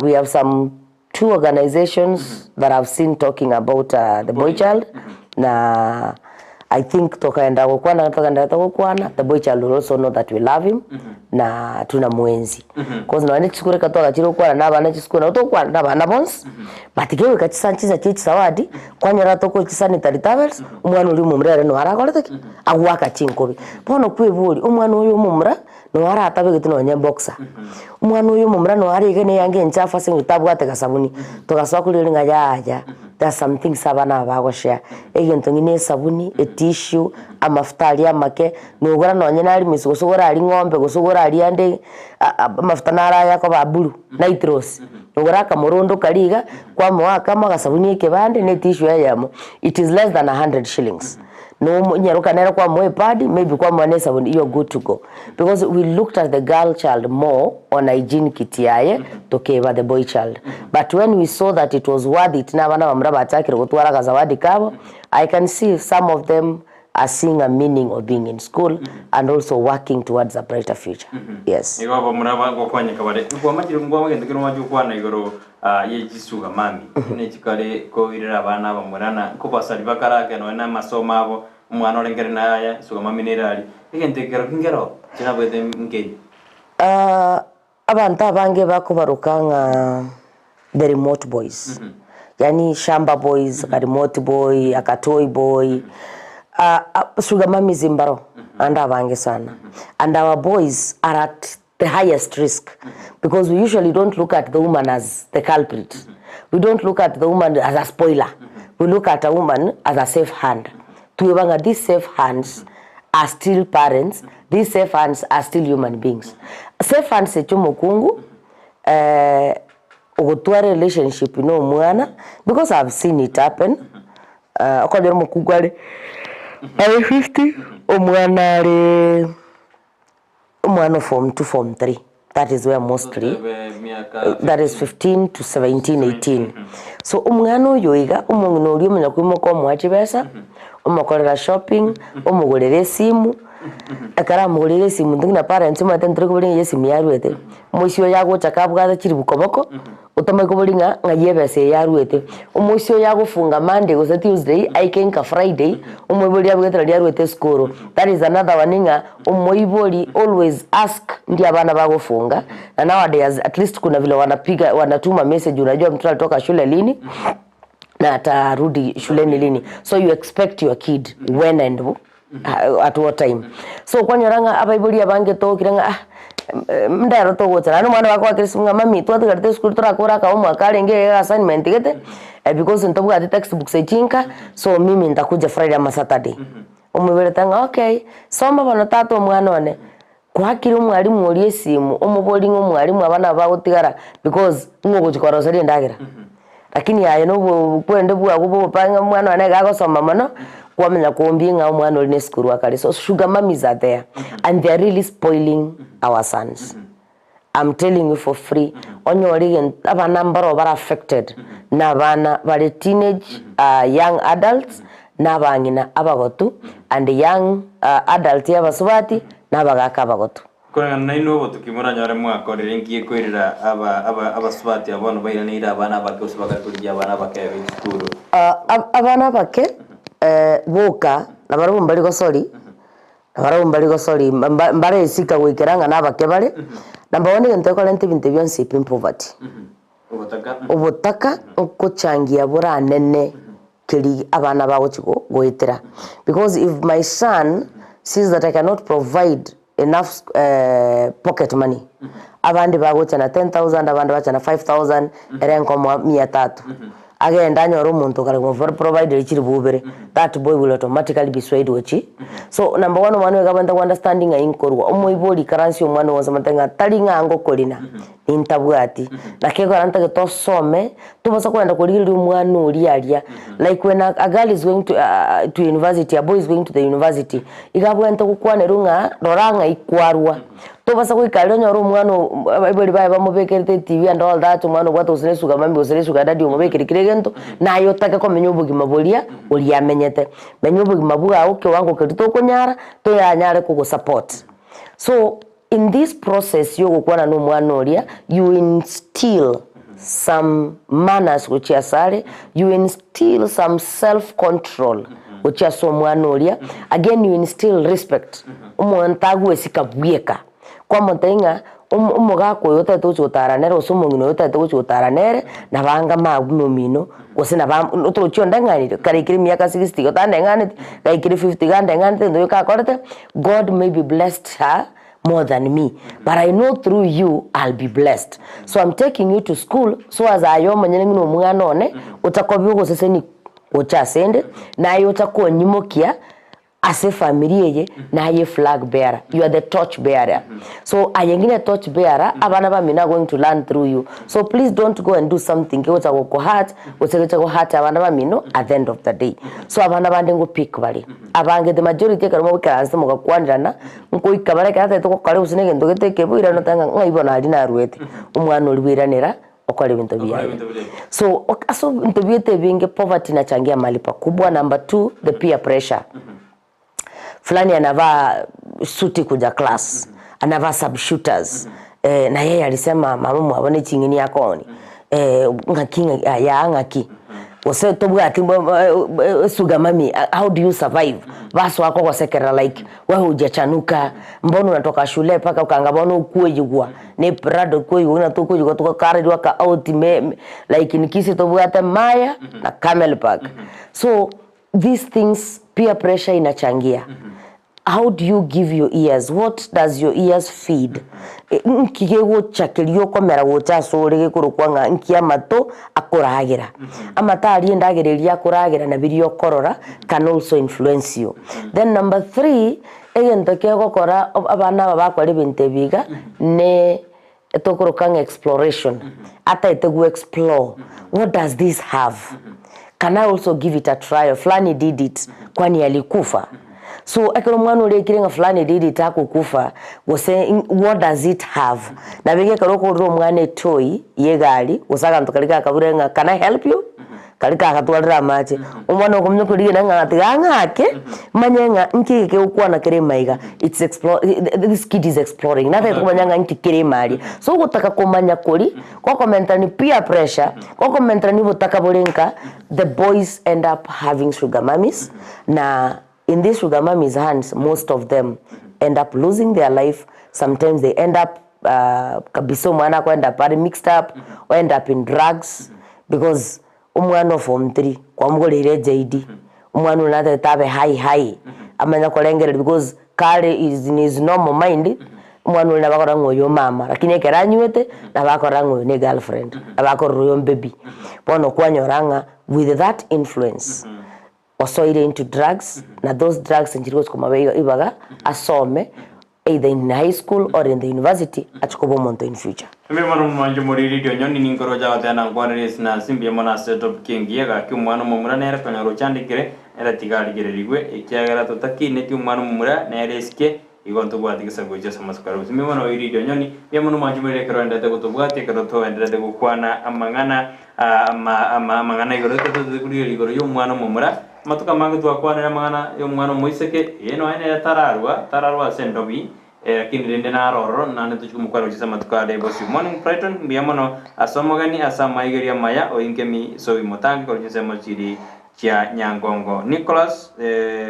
Speaker 2: we have some two organizations that I've seen talking about the boy child na I think tokaenda gokwana tokaenderera togokwana the boy child will also know that we love him na tunamuenzi cause nonye chisukuru ekero twagachire gokwana na abana chisukuru nabo togokwana na abana bonsi but kegoika chisa chinsa chia chisawadi kwanyora tokochi sanitary towels omwana oria omomura ere noo arakorete ki? Agoaka chinkobi. Bono kweboria omwana oyo omomura noo aratabegete nonye boxer, omwana oyo omomura noo aregene eyanga enchafu ase eng'encho tabwate gasabuni, togasoa korigereria ng'a yaya there are some things abana aba bagoshare, egento ng'ina esabuni, etissue, amafuta aria amake, nogora nonye na arimisi gose ogore aria ng'ombe gose ogore aria ande amafuta naro aya akoba blue, night rose, ogore akamorondo karia iga, kwamoa akamo agasabuni ekebande na etissue eyemo, it is less than a hundred shillings. Nomonyaroka nere kwamoa epad, maybe kwamoa na esabuni, you're good to go. Because we looked at the girl child more on hygiene kit yaye, tokeba the boy child. But when we saw that it was worth it, na abana bamura bachakire gotwara agazawadi kabo, I can see some of them are seeing a meaning of being in school and also working towards a brighter future. Yes.
Speaker 1: Igo abamura bagokonyeka bare nkwamachire nkwamagento kero mwachi gokwana igoro ah, ye chisuga mami buna chikare koirera abana abamura na nkobasari bakarake nonya na amasomo abo omwana orengere naye aya suga mami nere aria egento ekero nkero chinabwete nkeri.
Speaker 2: Ah, abanto abange bakobaroka ng'a the remote boys, yaani shamba boys, aka remote boy, aka toy boy, sugar mummies mbaro naende abange sana. And our boys are at the highest risk because we usually don't look at the woman as the culprit. We don't look at the woman as a spoiler. We look at a woman as a safe hand. Tweba ng'a these safe hands are still parents, these safe hands are still human beings. Safe hands echi omokungu ogotwara relationship na omwana because I've seen it happen, okonyora omokungu are are 50, omwana are omwana o form two, form three, that is where mostly that is 15 to 17, 18. So omwana oyo iga, omong'ina oria omanya koimoka omoa chibesa, omokorera shopping, omogorera esimu, ekero amogoreire esimu intwe buna parents omanyete ntore koboria ng'a esimu yaruete, omoisia oyo agocha kabwate chiribu koboko, otamanye koboria ng'a ng'ai ebesa eye yaruete. Omoisia oyo agofunga Monday gose Tuesday, aike nka Friday, omoibori abegete naria aruete esukuru. That is another one ng'a omoibori always ask ndi abana bagofunga, na nowadays at least kuna vile wanapiga wanatuma message unajua mtoto alitoka shule lini na atarudi shuleni lini so you expect your kid when and at what time so kwanyora ng'a abaibori abange togokire ng'a ah ndero togocha naende omwana bakoakera esimo ng'a mummy twatigarete esukuru torakore aka homework arenge iga assignment gete because ntobwati textbooks echi nka so mimi ntakuja Friday ama Saturday. Omoiborete ng'a okay soma bono tata omwana one, kwakire omwalimu oria esimu omoborie ng'a omwalimu aba nabo bagotigara because ng'o ogochi koroseria endagera. Lakini aye na obokwende bwago bwa obopange ng'a omwana one iga agosoma mono, kwamanya kombia ng'a omwana oria na esukuru akare. So sugar mummies are there and they are really spoiling our sons. I'm telling you for free, onyore egento abana mbaro bare affected na abana bare teenage, young adults, na abang'ina abagotu and young adult ya abasubati na abagaka abagotu.
Speaker 1: Koreng'ana nainwe obotuki moranyore mwakorire nki koirera aba aba abasubati aba bono bairaneire abana abake gose bakare korigia abana abake be chisukuru?
Speaker 2: Abana abake boka nabarabwo mbari gosori, nabarabwo mbari gosori mba mbaresika goikera ng'a nabake bare, number one egento gekorenta ebinto ebi bionsi in poverty.
Speaker 1: Obotaka.
Speaker 2: Obotaka nkochangia boranene keri abana bagochi goetera because if my son sees that I cannot provide enough pocket money, abande bagocha na 10,000 abande bacha na 5,000 ere nkomoa mia tatu. Agende anyore omonto okare komoprovidera chiribu ibere, that boy will automatically be swayed gochia. So number one omwana oyo iga abwenerete go understand ng'a inkorwa, omoibori ikaransie omwana oyo omotebie ng'a tari ng'a ngokorina, nintabwati. Naki ekero ntagete osome, tobasa kogenda korigereria omwana oria aria, like when a girl is going to to university, a boy is going to the university, iga abwenerete gokwanerwa ng'a rora ng'ai kwarwa. Tobasa goika aria onyore omwana oo abaibori baye bamobekerete etv and all that, omwana obwate gose ne sugar mummy gose ne sugar daddy omobekire kera egento, naye otake komenya obogima boria oria amenyete. Menya obogima bwao kiwango keria tokonyara, toyanyare kogosupport. So in this process ya ogokwana na omwana oria, you instill some manners gochia asare, you instill some self control gochia ase omwana oria, again you instill respect, omonto agwesika bweka, kwamotebia ng'a omo omogaka oyo otagete gochia gotara nere gose omong'ina oyo otagete gochia gotara nere, nabo anga mabu omino, gose nabo am otorochi ondeng'anire, karaikire emiaka sixty iga otandeng'aneti, gaikire fifty iga andeng'anete egento geke akorete, God maybe blessed her more than me but I know through you I'll be blessed so I'm taking you to school so as aye omonyene ng'ina omwana one otakobia ogoseseni gocha asende naye otakonyimokia ase efamiri eye naye eflag bearer you are the torch bearer so aye ng'ina etoch bearer abana bamino are going to learn through you so please don't go and do something kegocha goko hurt gose geche go hurt abana bamino at the end of the day so abana bande ngo pick bare abange the majority ekero mogoikaransa mogakwanerana Nkoika bare ekero atagete gokora gose na egento gete ekebe oirane otebe ng'a ng'ai bono aria naruete, omwana oria bwairanera okore ebinto biaye. So ok ase ebinto biaito ebinge poverty inachangia mahali pakubwa, number two the peer pressure, fulani anavaa suti kuja class, anavaa sub shooters, na yeye alisema mama mwabo ne ching'eni akooni, ng'aki ng'aki aya ng'aki. Gose tobwati sugar mummy how do you survive? Basoa kogosekerera like wewe hujachanuka, mbona unatoka shule mpaka okanga bono okwoyigwa na eprado okwoyigwa buna tokoyigwa togokarerwa ka out me like in Kisii tobwate Maya na Camelback. So these things peer pressure inachangia. How do you give your ears, what does your ears feed? Nki gegochakeria okomera gocha asore gekorokwa ng'a nki amato akoragera. Amato aria endagera eria akoragera na biria okorora can also influence you. Then number three, egento kegokora abana aba bakora ebinto ebi iga, ne etokoroka ng'a exploration, ataete go explore, what does this have? Can I also give it a trial, fulani did it, kwani alikufa? So ekero omwana oria aikire ng'a fulani did it agokufa, gose what does it have? Nabo iga ekero okorora omwana etoy ya egari, gose aganto karia gakabure ng'a can I help you? Karia kagatwarire amache, omwana okomanya korigena ng'a tiga ang'ake, manye ng'a nki eke kegokwana kere maiga, it's explo this kid is exploring, natagete komanya ng'a nki kere ime aria. So ogotaka komanya koria, gokomentani peer pressure, gokomentani obotaka bore nka, the boys end up having sugar mummies, na in these sugar mummies hands, most of them end up losing their life, sometimes they end up kabisa omwana ako end up are mixed up, o end up in drugs, because omwana o form three kwamogoreire eJD, omwana oria natagete abe high high, amanye korengereria because kare is in his normal mind, omwana oria nabo akorora ng'a oyo omama, lakini ekero anywete, nabo akorora ng'a oyo ne egirlfriend, nabo akorora oyo ombaby. Bono kwanyora ng'a with that influence, osoire into drugs, na those drugs nchiri gochi komoba ibaga asome either in high school or in the university ache koba omonto in future.
Speaker 1: Mbuya mono momwanche moriri rionyoni ninkore ocha goteba na nkwanere ase na ase mbuya mono ase etopic engiya gaki omwana omomura nere konyora ochandekire nere tiga arigererigwe ekiagera totakineti omwana omomura nere esike igo ntobwati gesaku gochia ase amasiko aria gose mbuya mono oiri rionyoni mbuya mono mwanche moriri ekero oenderete gotobwatia ekero toenderete gokwana amang'ana ama ama amang'ana igoro ekero totagete korigereria igoro ya omwana omomura amatuko amange twakwanire amang'ana ya omwana omoiseke ee nonya nere tararwa tararwa ase endobi lakini rende naro ororo naende tochia komokwana gochia ase amatuko are bosio. Morning Brighton mbuya mono ase omogeni ase amaigerio amaya oinkemi sobi motange korwa chinsemo chiri chia Nyangongo. Nicholas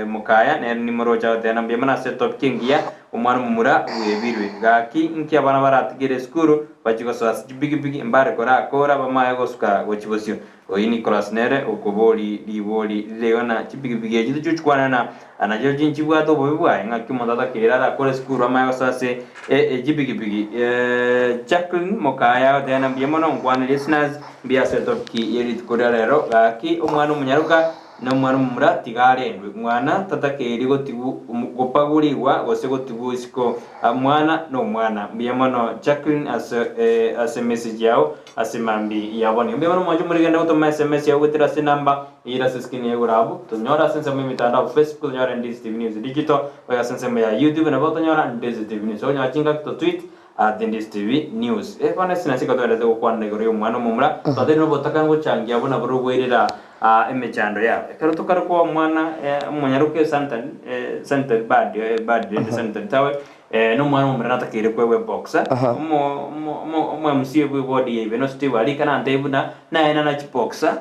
Speaker 1: Mokaya nere nimoroche agoteba mbuya mono ase etopic engiya. Omwana omomura bwebirwe. Gaki inki abana baratigere esukuru bachie gosoa ase chipigipigi mbare korakora bamaye gosuka gochia bosio. Oyio Nicholas nere okobori ribori rire igo na chipigipigi echi tochiochikwana na nachio nchibwate obobe bwaye ng'aki omonto atakeire arakore esukuru amaye gosoa ase chipigipigi. Jacqueline Mokaya agoteba ng'a mbuya mono nkwane listeners mbuya ase etopic ye rituko ria rero gaki omwana omonyaroka Na omwana omomura tiga arendwe. Mwana tatakeiri gotigw gopagurigwa gose gotigwa isiko. Mwana nomwana. Mbuya mono Jacqueline ase ase emessage yao ase mambi ya bono. Mbuya mono mwanche morigende gotoma sms yao goetera ase enamba eyere ase escreen ya igoro abwo. Tonyore ase ensemo y'emitandao Facebook tonyore Ndizi TV News Digital goika ase ensemo ya YouTube nabo otonyora Ndizi TV News. Okonyora chingaki to tweet at Ndizi TV News. Eh bono ase nase togenderete gokwana igoro y'omwana omomura twatebire nobotaka ngochangia buna borobwerera Aa emechando yabo. Ekero tokare koa omwana omonyaroke sanitary sanitary bad bad rende sanitary towel na omwana omomura natakeire koegwa eboxer, omo omo omo omo MCA bwe eward ya Ibeno Steve Arika nantebie buna naenana chiboxer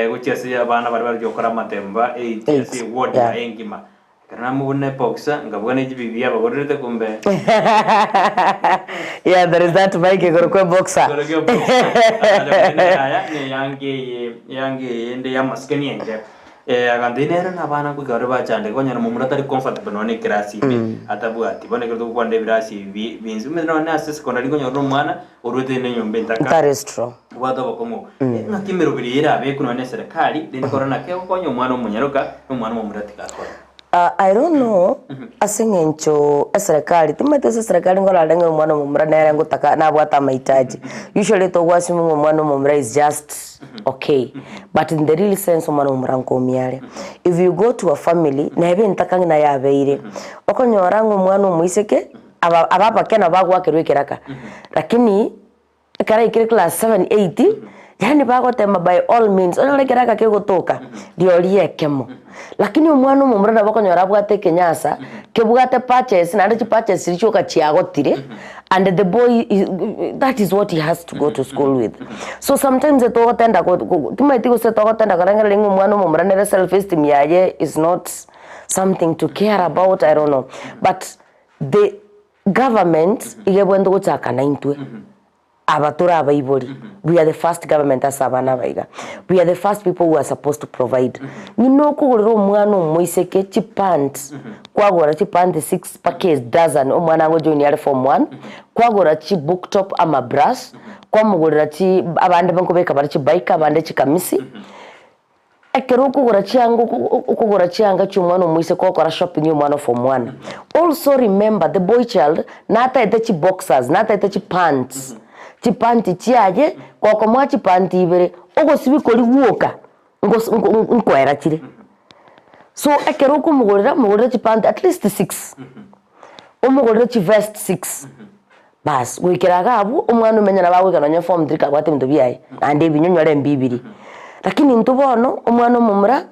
Speaker 1: gochia ase abana baria barochia gokora amatemo ba eight ase eward yaye engima. Ekero namobuna eboxer, nkabuga ne chibibi abagorerete kumbe.
Speaker 2: Yeah, there is that mic igoro kwe boxer.
Speaker 1: Igoro kia boxer. Akacha kogenda yaya ne eyanga eye eyanga eye ende ya amasikani enke. Eh, agantebia nere na abana goika bare bachandeke okonyora momura tari comfortable nonya na ekerasi ime atabwati. Bono ekero togokwanera ebirasi ebi bi binsi omanyete nonya ase secondary nkonyora omwana orwete na enyomba entaka.
Speaker 2: That is true.
Speaker 1: Obwate obokong'u obo. Ng'aki emeroberi eye erabekwe nonya na eserekari, rende korora naki egokonya omwana omonyaroka na omwana omomura tigakora.
Speaker 2: I don't know ase eng'encho eserekari, timanyeti ase eserekari nkorora ng'a omwana omomura nere ngotaka nabwate amahitaji. Usually togoassume ng'a omwana omomura is just okay, but in the real sense omwana omomura nkoumia are. If you go to a family, neba entaka ng'a yabeire, okonyora ng'a omwana omoiseke, aba aba abake nabo bagoakerwa ekeraka, lakini. Ekero aikire class seven, eight, yaani bagotema by all means, onyore ekero aka kegotoka, rirorio ekemo. Lakini omwana omomura nabo okonyora abwate ekenyasa, kebwate patches, naende chipatches chiria chioka chiagotire, and the boy is that is what he has to go to school with. So sometimes etogotenda go go timanyeti gose togotenda korengereria ng'a omwana omomura nere self esteem yaye is not something to care about, I don't know. But the Government iga ebwenerete gochaka naintwe aba tore abaibori, we are the first government ase abana aba iga, we are the first people who are supposed to provide. Ng'ina okogorera omwana omoiseke chipants, kwagora chipants six package dozen omwana agojoinia are form one, kwagora chibook top ama brush, kwamogorera chi abande nkobeka bare chibiker abande chikamisi. Ekero okogora chianga okogora chianga chia omwana omoiseke ogokora shopping ya omwana of omwana. Also remember the boy child nataete chiboxers, nataete chipants, chipanti chiaye, gokomoa chipanti ibere, ogosibia koria gwoka ngos nkoera chire. So ekero okomogorera, mogorere chipanti at least six, omogorere chivest six. Baas, goikera iga abwo, omwana omenye nabo agoika nonye form three kabwate ebinto biaye, naende ebinyonyore mbibiri. Lakini intwe bono, omwana omomura,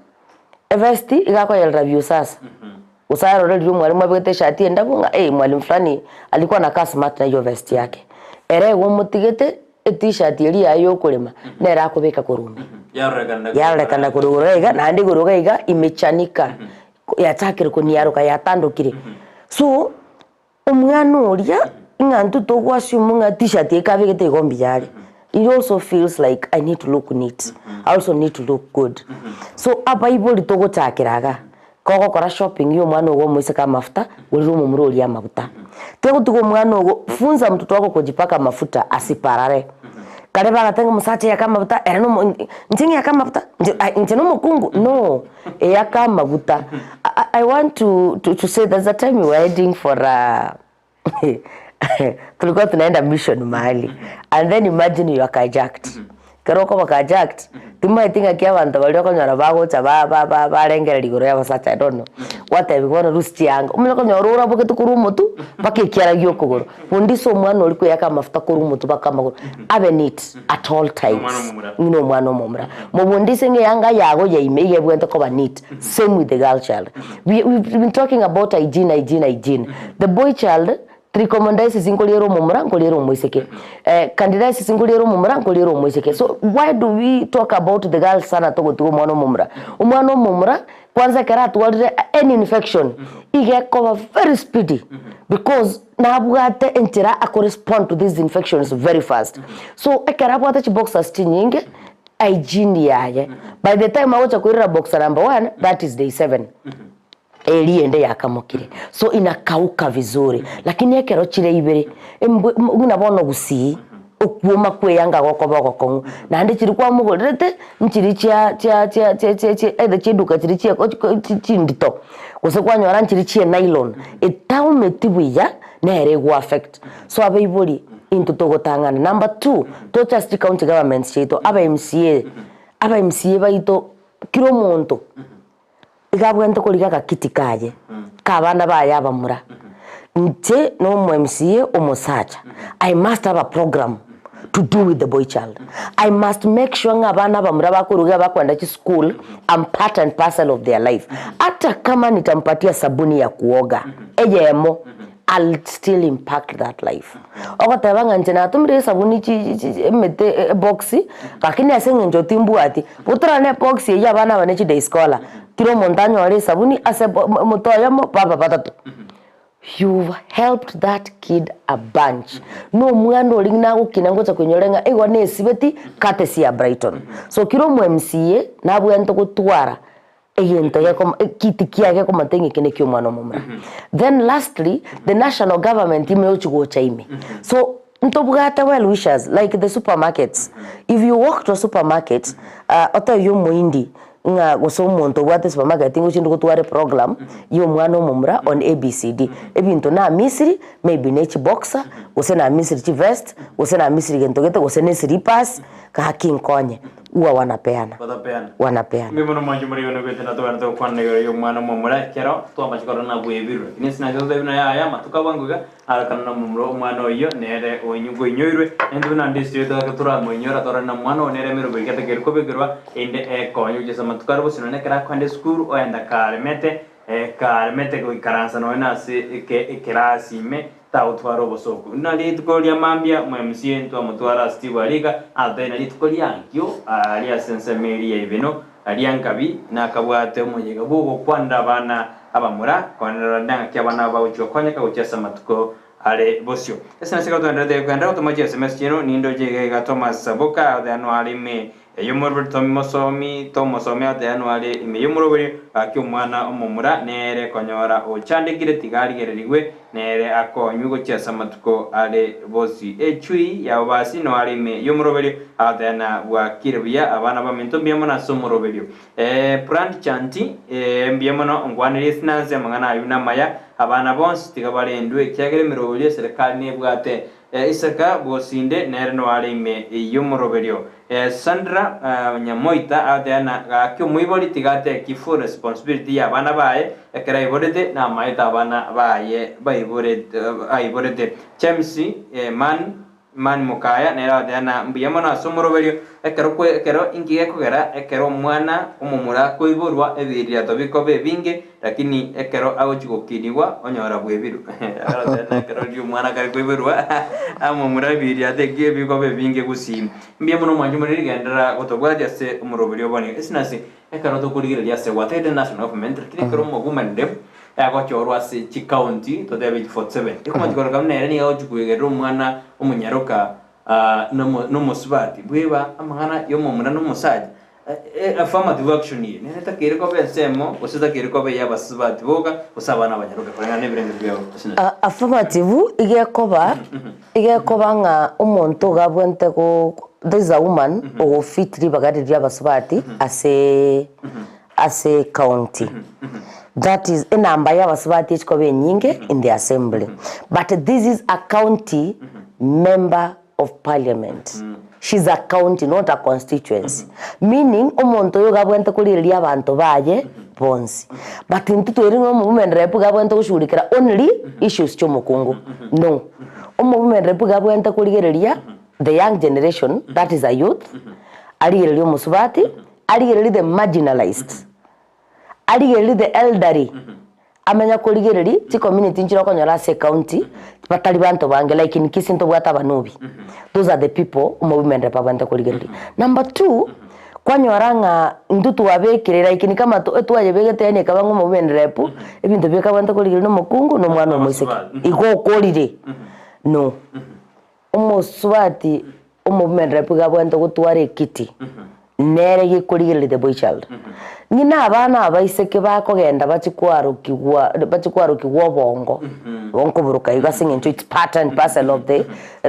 Speaker 2: evesti iga akoyerera viusasa, gose arore riria omwalimu abegete eshati endabu ng'a eh mwalimu fulani alikuwa anakaa smart na hiyo vest yake. Ere igo omotigete, etishati eria yaye ya okorema, nere akobeka korwa ime. Yarorekana korwa igoro iga, naende igoro iga iga imechanika, yachakire koniaroka yatandokire. So. Omwana oria ng'a intwe togo assume ng'a t-shirt eye kabegete igo mbuya are, he also feels like I need to look neat, I also need to look good. So abaibori togochakera igaa, kogokora shopping ya omwana ogo omoiseke amafuta, gorera omomura oria amaguta. Tegotiga omwana ogo, funza mtoto wako kujipaka mafuta asiparare. Kare bagateba ng'a omosacha eyake amafuta ere nomo inche ng'eyake amafuta, inche ai inche nomokungu, no. Eyaka amaguta. I want to, to, to say there's a time we were heading for a tulikuwa tunaenda mission mahali and then imagine you are carjacked kero okoba carjacked timaeti ng'aki abanto baria okonyora bagocha ba- ba- ba- barengereria igoro ya abasacha I don't know gwatebiwa bono rusia chianga omanye okonyora orabogete korwa omotwe mpaka ekiara gia okogoro bundisa omwana oria koyaka amafuta korwa omotwe mpaka amagoro abe neat at all times ng'ina omwana omomura mobundise ng'a eyanga yago ya ime iga ebwenerete koba neat same with the girl child we we've been talking about hygiene hygiene hygiene the boy child trichomoniasis nkoriera omomura nkoriera omoiseke eh candidiasis nkoriera omomura nkoriera omoiseke so why do we talk about the girl sana togotiga omwana omomura omwana omomura. Kwanza ekero atwarire any infection, iga ekoba very speedy because nabwate enchera akorespond to these infections very fast. So ekero abwate chiboxers chinyinge, hygiene yaye, by the time agocha koirera boxer number one, that is day seven. Eria ende yakamokire, so inakauka vizuri, lakini ekero chire ibere, embwe buna bono gusii, okwoma kweyanga gokoba ogokong'u, naende chiria kwamogorerete, nchiria chia chia chia chia chia chia either chia eduka chiria chia chindito, gose kwanyora nchiria chia enylon, etaometi buya, nere ego affect. So abaibori, intwe togotang'ana. Number two, toche ase chicounty governments chiaito, aba MCA, aba MCA baito, kera omonto. Iga abwenerete korigia agakiti kaye k'abana baye abamura. Inche na omo MCA omosacha, I must have a program to do with the boy child. I must make sure ng'a abana abamura bakoruga iga bakoenda chischool, am part and parcel of their life. Ata kama nitampatia sabuni ya kuoga eyemo, I'll still impact that life. Ogoteba ng'a inche natomire esabuni chi chi emete ebox, lakini ase eng'encho timbwati, botorane na ebox eywo abana aba ne chiday scholar, kera omonto anyore esabuni ase ebo omote oyomo baba batato. You've helped that kid a bunch. Na omwana oria nagokina ngocha koinyora ng'a igo nesibeti courtesy ya Brighton. So kera omo MCA nabwenerete gotwara egento gekoma ekiti kiaye gekomata ng'a eke neki omwana omomura. Then lastly, the national government ime ochi gocha ime. So ntobwate well wishers like the supermarkets, if you walk to a supermarket otebie omoindi ng'a gose omonto obwate esupermarket ngochi inde gotwara eprogram ya omwana omomura on ABCD, ebinto namisiri maybe ne chiboxer, gose namisiri chivest, gose namisiri gento gete, gose ne eslippers, gaki nkonye. Huwa wanapeana.
Speaker 1: Batapeana.
Speaker 2: Wanapeana.
Speaker 1: Mbuya mono mwanche more igo nogwete na togende togokwana igoro y'omwana omomura ekero twamache korora nabwebirwe. Lakini ase nache totebi buna yaya amatuko abwango iga arakana na omomura omwana oyio nere oinyu koinyoirwe naintwe buna ndesire toake toramoinyora torore na omwana oo nere emeroberi getakeire kobekerwa ende ekonye gochia ase amatuko are bosio nonye ekero akoenda esukuru oenda karemete karemete goikaransa nonye na ase eke ekerasi ime Tagotwara obosooku. Buna rituko ria mambia mwemusie ntwamotwara ase Steve Arika, atotebie na rituko riankio aria ase ensemo eria ya Ibeno, aria nkabi nakabwate omoyega bw'ogokwanera abana abamura, kwanera ng'aki abana aba bagochia gokonyeka gochia ase amatuko are bosio. Ase nase ekero togendererete kogenda gotoma chiSMS chiaino, nindoche iga iga Thomas Saboka, agoteanwa are ime Ey'omoroberi tomosomi, tomosomi ateanwe are ime y'omoroberi, gaki omwana omomura nere konyora ochandekire tiga arigererigwe, nere akonywe gochia ase amatuko are bosio. Echui y'ababasi no are ime y'omoroberio, agoteana bwakire buya abana baminto mbuya mono ase omoroberio. Ee, Brand Chanti, ee, mbuya mono nkwanerie esinansi amang'ana ayio namaya, abana bonsi tiga barendwe ekiagera emeroberio y'eserekari nebwate Isaka bw'osinde nere noare ime y'omoroberio. Sandra Nyamoita agoteana gaki omoibori tiga ateki full responsibility y'abana baye ekero aiborete namaete abana baye baiborete aiborete. James Man Man Mokaya nere agoteana mbuya mono ase omoroberio ekero kwe ekero inki gekogera ekero omwana omomura akoiborwa ebiririato bikoba ebinge Lakini ekero agochia gokinigwa, onyora bwebirwe. Agateba ekero riria omwana akare koiborwa, amomura ebiriato ekio ebikoba ebinge gusii. Mbuya mono mwanche more rigenderera gotobwatia ase omoroberi obo nigo. Ase nase ekero tokorigereria ase gwatagete national government, lakini ekero omowoman rep agochorwa ase chicounty totebe chi 47, ekomanya koreka buna ere nigo agochia koigerera omwana omonyaroka nomo nomosubati bweba amang'ana yomomura na omosacha. Affirmative action eye nere etakeire koba ensemo gose etakeire koba eya abasubati boka gose abana abanyaroke koreng'ana na ebirengererio biabo ase Nyasae.
Speaker 2: Affirmative iga ekoba, iga ekoba ng'a omonto iga abwenerete go there is a woman ogofit ribaga riria abasubati ase ase ecounty. That is enamba ya abasubati echikoba enyinge in the assembly. But this is a county member of parliament she's a county not a constituency meaning omonto oyo iga abwenerete korigereria abanto baye bonsi but intwe tweri ng'a omowomen rep iga abwenerete goshughulikera only issues chia omokungu no, omowomen rep iga abwenerete korigereria the young generation that is a youth arigererie omosubati arigererie the marginalized arigererie the elderly Amanya korigereria chicommunity nchire okonyora ase ecounty batari banto bange like in Kisii ntobwate abanobi those are the people omowomen rep abwenerete korigereria. Number two, Kwanyora ng'a intwe twabekire like ni kama etwayebegete yaani ekaba ng'a omowomen rep, ebinto bikabwate korigereria na omokungu na omwana omoiseke. Igo okorire, no. Omosubati omowomen rep iga abwenerete gotwara ekiti, nere gekorigereria the boy child. Ng'ina abana abaiseke bakogenda bachie kwarokigwa bachie kwarokigwa obongo, igo nkoboroka igo ase eng'encho it's part and parcel of the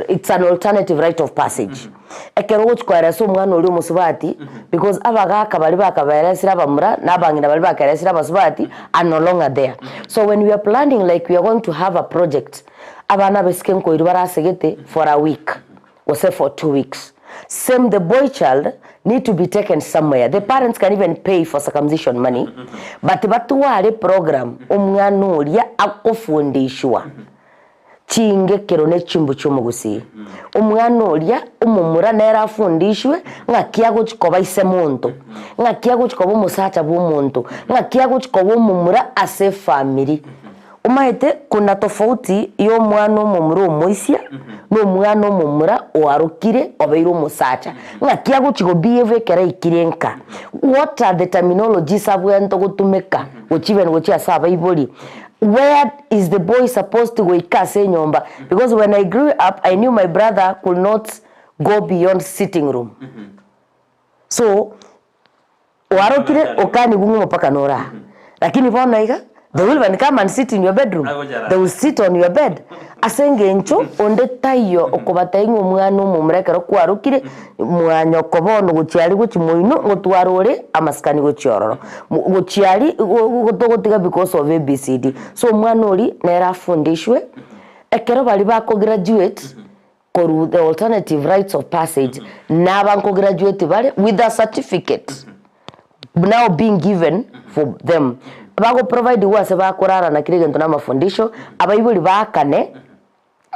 Speaker 2: it's an alternative rite of passage. Ekero ogochia koeresa omwana oria omosubati, because abagaka baria bakabaeresire abamura, na abang'ina baria bakaeresire abasubati are no longer there. So when we are planning like we are going to have a project, abana abaiseke nkoirwa barasegete for a week, gose for 2 weeks. Same the boy child need to be taken somewhere. The parents can even pay for circumcision money, but batware program omwana oria akofundishwa chingekero ne chimbu chi'omogusii. Omwana oria omomura nere afundishwe ng'aki agochi koba ise monto, ng'aki agochi koba omosacha bwa omonto, ng'aki agochi koba omomura ase efamiri. Omanyete kuna tofauti ya omwana omomura omoisia na omwana omomura oarokire obeire omosacha, ng'aki agochi go behave ekero aikire nka, what are the terminologies abwenerete gotumeka gochia even gochia ase abaibori, where is the boy supposed to goika ase enyomba because when I grew up I knew my brother could not go beyond sitting room so Oarokire okanigwa ng'a omopaka nore aa. Lakini bono iga, they will even come and sit in your bedroom, they will sit on your bed, ase eng'encho onde taiyo okobatebia ng'a omwana omomura ekero kwarokire, mwanyoko bono gochia aria gochia moino, ngotwara ore amasikani gochia ororo. Gochia aria togotiga because of ABCD. So omwana oria nere afundishwe, ekero baria bako graduate, korwa the alternative rites of passage naba nkograduate bare with a certificate now being given for them. Bagoprovidiwa ase bakorara na kera egento na amafundisho, abaibori baakane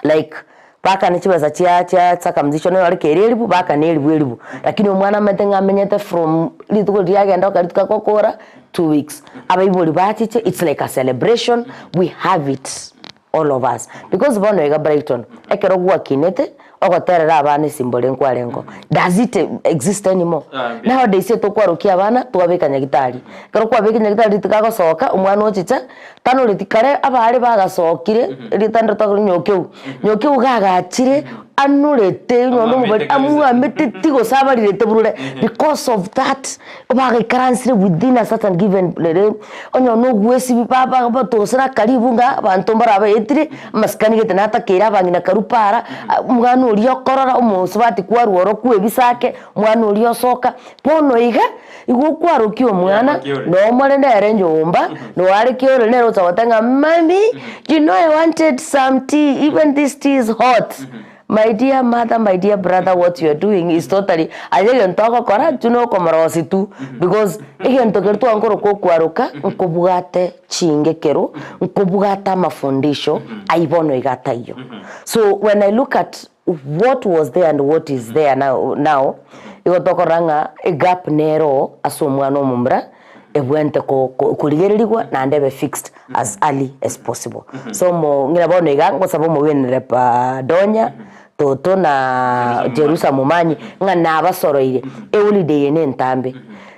Speaker 2: like baakane chibesa chia chia circumcision nore kere eribu baakane eribu eribu, lakini omwana omanyete ng'a amenyete from rituko riria agenda goka rituko agokora 2 weeks. Abaibori bachiche it's like a celebration, we have it. all of us because bono iga Brighton ekero gwakinete ogoterera abana esimbore nkwarengo does it exist anymore? Nowadays etokwarokia abana twabeka nyagitari, ekero kwabeka nyagitari rituko agosoka omwana ochicha tanoreti kare abare bagasokire erieta ndire tokore nyokeu, nyokeu iga agachire anorete onye omobari amwameteti gose abarirete burure because of that. Bagaikaransire within a certain given rere, onye nogwesibi ba- ba- batosera karibu ng'a abanto mbarabaetire, amasikani gete natakeire abang'ina karwa para, omwana oria okorora omosubati kwarwa oro kwebisa ake, omwana oria osoka, bono iga, igo okwarokia omwana, nomore nere nyomba, noare kiore nere ocha goteba ng'a mummy, you know I wanted some tea, even this tea is hot. My dear mother, my dear brother what you are doing is totally aye egento ogokora intwe na okomorosia tu because egento keria twankoroka okwaroka nkobwate chingekero, nkobwate amafundisho aywo bono iga ataiyo. So when I look at what was there and what is there now now, igo tokorora ng'a egap nere oo ase omwana omomura. Ebwenerete korigererigwa naende ebe fixed as early as possible. So omo ng'ina bono iga ngosaba omogwenere pa Donya, Toto na Jerusa Momanyi ng'a nabasoroire eholiday eye ne entambe.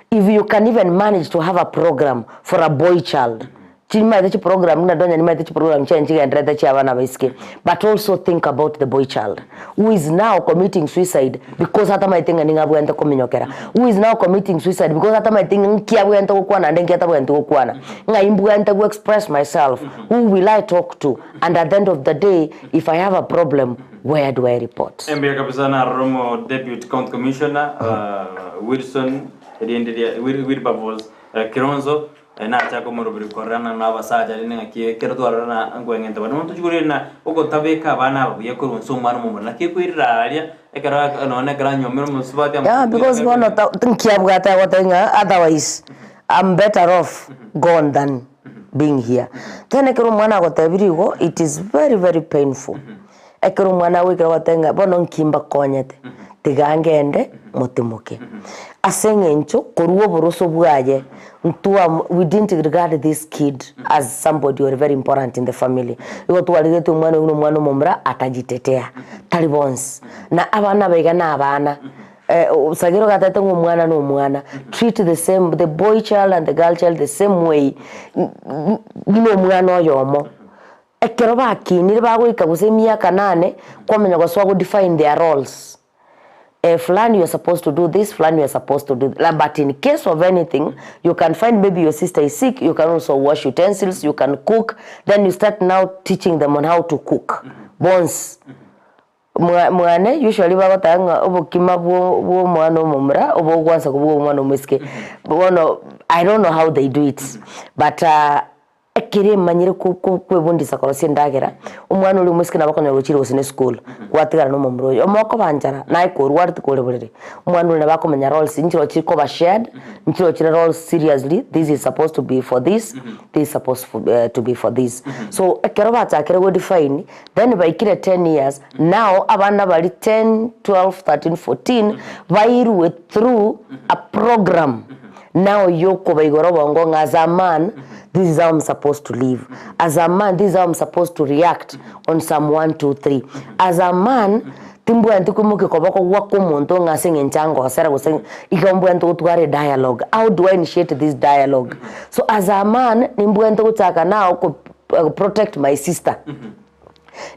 Speaker 2: If you can even manage to have a program for a boy child, Chimaete chiprogram buna Donya nimaete chiprogram chiaye nchigendererete chia abana abaiseke but also think about the boy child who is now committing suicide because atamaete ng'a ning'o abwenerete kominyokera, who is now committing suicide because atamaete ng'a nki abwenerete gokwana naende nki atabwenereti gokwana, ng'ai mbwenerete go express myself, who will I talk to and at the end of the day if I have a problem where do I report?
Speaker 1: Mbuya kabisa narora omo deputy county commissioner Wilson erinde ria Wilberforce Kilonzo Nachake omoroberi kororana nabasacha rende ng'aki ekero twarorana nkweng'enta bande. Bono tochia korenda na ogotabeka abana aba buya korwa inse omwana omomura. Naki ekoirera aria ekero nonya ekero anyomire omosubati
Speaker 2: Yeah, because bono ta nkiabwate agoteba ng'a otherwise I'm better off gone than being here. Tena ekero omwana agotebirie igo it is very very painful. Ekero omwana agoikera ogoteba ng'a bono nki mbakonyete, tiga ngende motimoke. Ase eng'encho korwa oboroso bwaye ntwa we didn't regard this kid as somebody ore very important in the family. Igo twarigetwe omwana oyio buna omwana omomura atajitetea, tari bonsi. Na abana aba iga na abana. Sagero gatete ng'a omwana na omwana, treat the same the boy child and the girl child the same way buna omwana oyomo. Ekero bakinire bagoika gose emiaka nane, kwamanya gosoa go define their roles. Fulani you are supposed to do this, fulani you are supposed to do that, but in case of anything, you can find maybe your sister is sick, you can also wash utensils, you can cook, then you start now teaching them on how to cook. Bonsi. Mwa mwane usually bagoteba ng'a obokima bwo bwa omwana omomura obo ogwansa kobua omwana omoiseke. Bono I don't know how they do it, but ekero emanyire ko ko kwebundisa korosia endagera, omwana oria omoiseke nabo okonyora gochire gose na esukuru, gwatigara na omomura oyo. Omokoba nchara, naye korwarete kore borere, omwana oria nabo akomenya roles nchire chikoba shared, nchire chire roles seriously, this is supposed to be for this, this is supposed to be for this. So ekero bachakire go define, Then baikire 10 years, now abana baria 10, 12, 13, 14 bairwe through a program now yokobaigora obongo ng'a as a man this is how I'm supposed to live, as a man this is how I'm supposed to react on some one, two, three, as a man timbwenereti koimokia koboko gwaka omonto ng'a ase eng'encho angosera gose igo mbwenerete gotwara edialogue, how do I initiate this dialogue? So as a man nimbwenerete gochaka now ko protect my sister,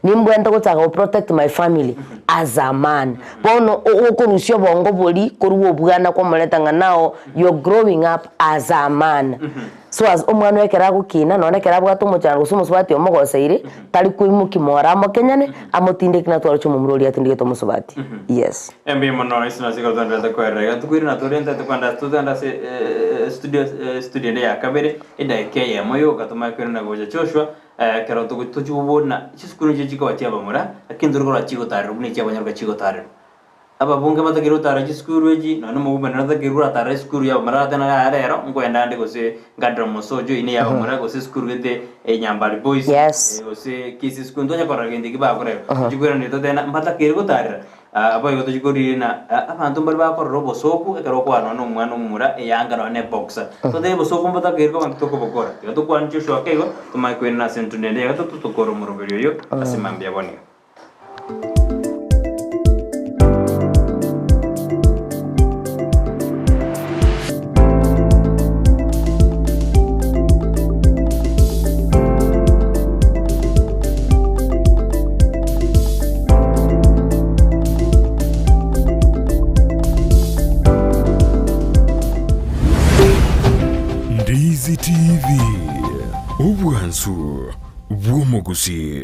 Speaker 2: nimbwenerete gochaka go protect my family as a man. Bono okorusia obongo boria korwa obwana kwamoreta ng'a now you're growing up as a man. So as omwana oyo ekero agokina nonye ekero abwate omochando gose omosubati omogoseire, tari koimokia more amokenyane, amotindeke natware chimomura oria atindegete omosubati. Yes.
Speaker 1: Mbuya mono ase nase igo twenderete koerera iga tokoirana natorente tokwenda totogende ase studio studio ende ya kabere Edaika eyemo yoka tomanye koirana gocha Joshua, ekero togochi kobuna chisukuru nchio chikoba chi'abamura, lakini tori korora chigotarerwa buna echi'abanyaroka chigotarerwa. Ababunge mbatakeire gotarera chisukuru echi, nonya na omoguvana natakeire koratarera esukuru y'abamura aratebe ng'a yaya rero, nkoenda ande gose nkandire omosocho oino ey'abamura gose esukuru gete Nyambari Boys, gose Kisii School, ntonya korora gento ekio bakorera. Tochi koiraneria totebe ng'a mbatakeire gotarera. Boigo tochie koriina abanto mbare bakorora obosooku ekero okwana nonya nomwana omomura eyanga nonya ne boxer. Totebe obosooku mbotakeire koba nki tokobokora. Tiga tokwane Joshua ake igo, tomanye koirana ase entunda ende ya gatato tokore omoroberi oyo ase mambia bono iga.
Speaker 3: Ndizi TV, obwansu bw'omogusii.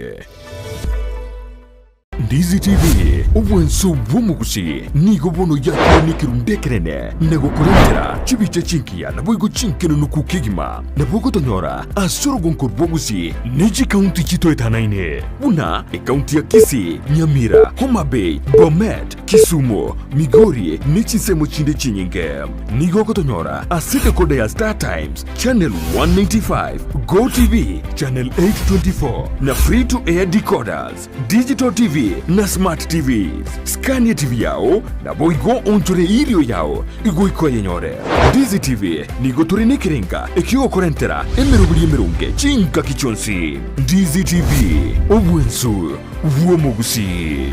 Speaker 3: Ndizi TV, obwansu bw'omogusii, nigo bono yakire nekerundu ekenene na gokorentera chibicha chingiya naboigo chinkenenuku kegima. Nabo ogotonyora ase orogonko rw'ogusii ne chikaunti chitoetanaine. Buna ekaunti ya Kisii, Nyamira, Homa Bay, Bomet, Kisumu, Migori ne chinsemo chinde chinyinge. Nigo ogotonyora ase decoder ya Star Times, Channel 195, Go TV, Channel 824 na Free to Air decoders, Digital TV na Smart TVs. Skania TV yao naboigo onchore irio yao igoika oyenyore. Ndizi TV nigo tore nekerenga ekiogokorentera emeroberi emeronge chingaki chionsi. Ndizi TV, obwensu bw'omogusii.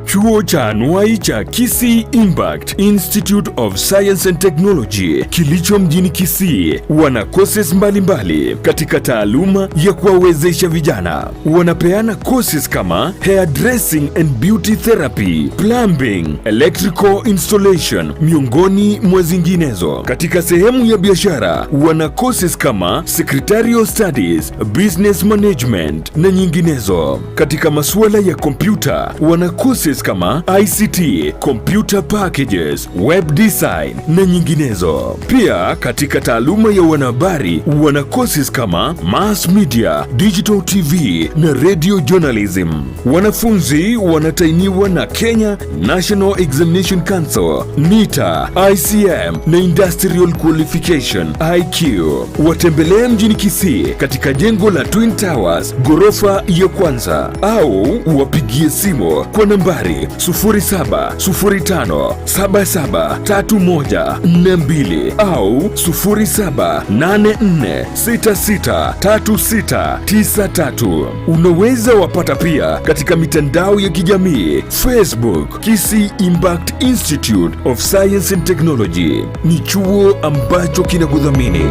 Speaker 3: Chuo cha anuai cha Kisii Impact Institute of Science and Technology kilicho mjini Kisii wana courses mbalimbali katika taaluma ya kuwawezesha vijana. Wanapeana courses kama hair dressing and beauty therapy, plumbing, electrical installation miongoni mwa zinginezo. Katika sehemu ya biashara wana courses kama secretarial studies, business management na nyinginezo. Katika masuala ya kompyuta wana courses kama ICT, computer packages, web design na nyinginezo. Pia katika taaluma ya wanahabari wana courses kama mass media, digital TV na radio journalism. Wanafunzi wanatainiwa na Kenya National Examination Council, NITA, ICM na Industrial Qualification IQ. Watembelee mjini Kisii katika jengo la Twin Towers ghorofa ya kwanza au wapigie simu kwa nambari nambari 0705773142 au 0784663693. Unaweza wapata pia katika mitandao ya kijamii Facebook, Kisii Impact Institute of Science and Technology. Ni chuo ambacho kinakudhamini.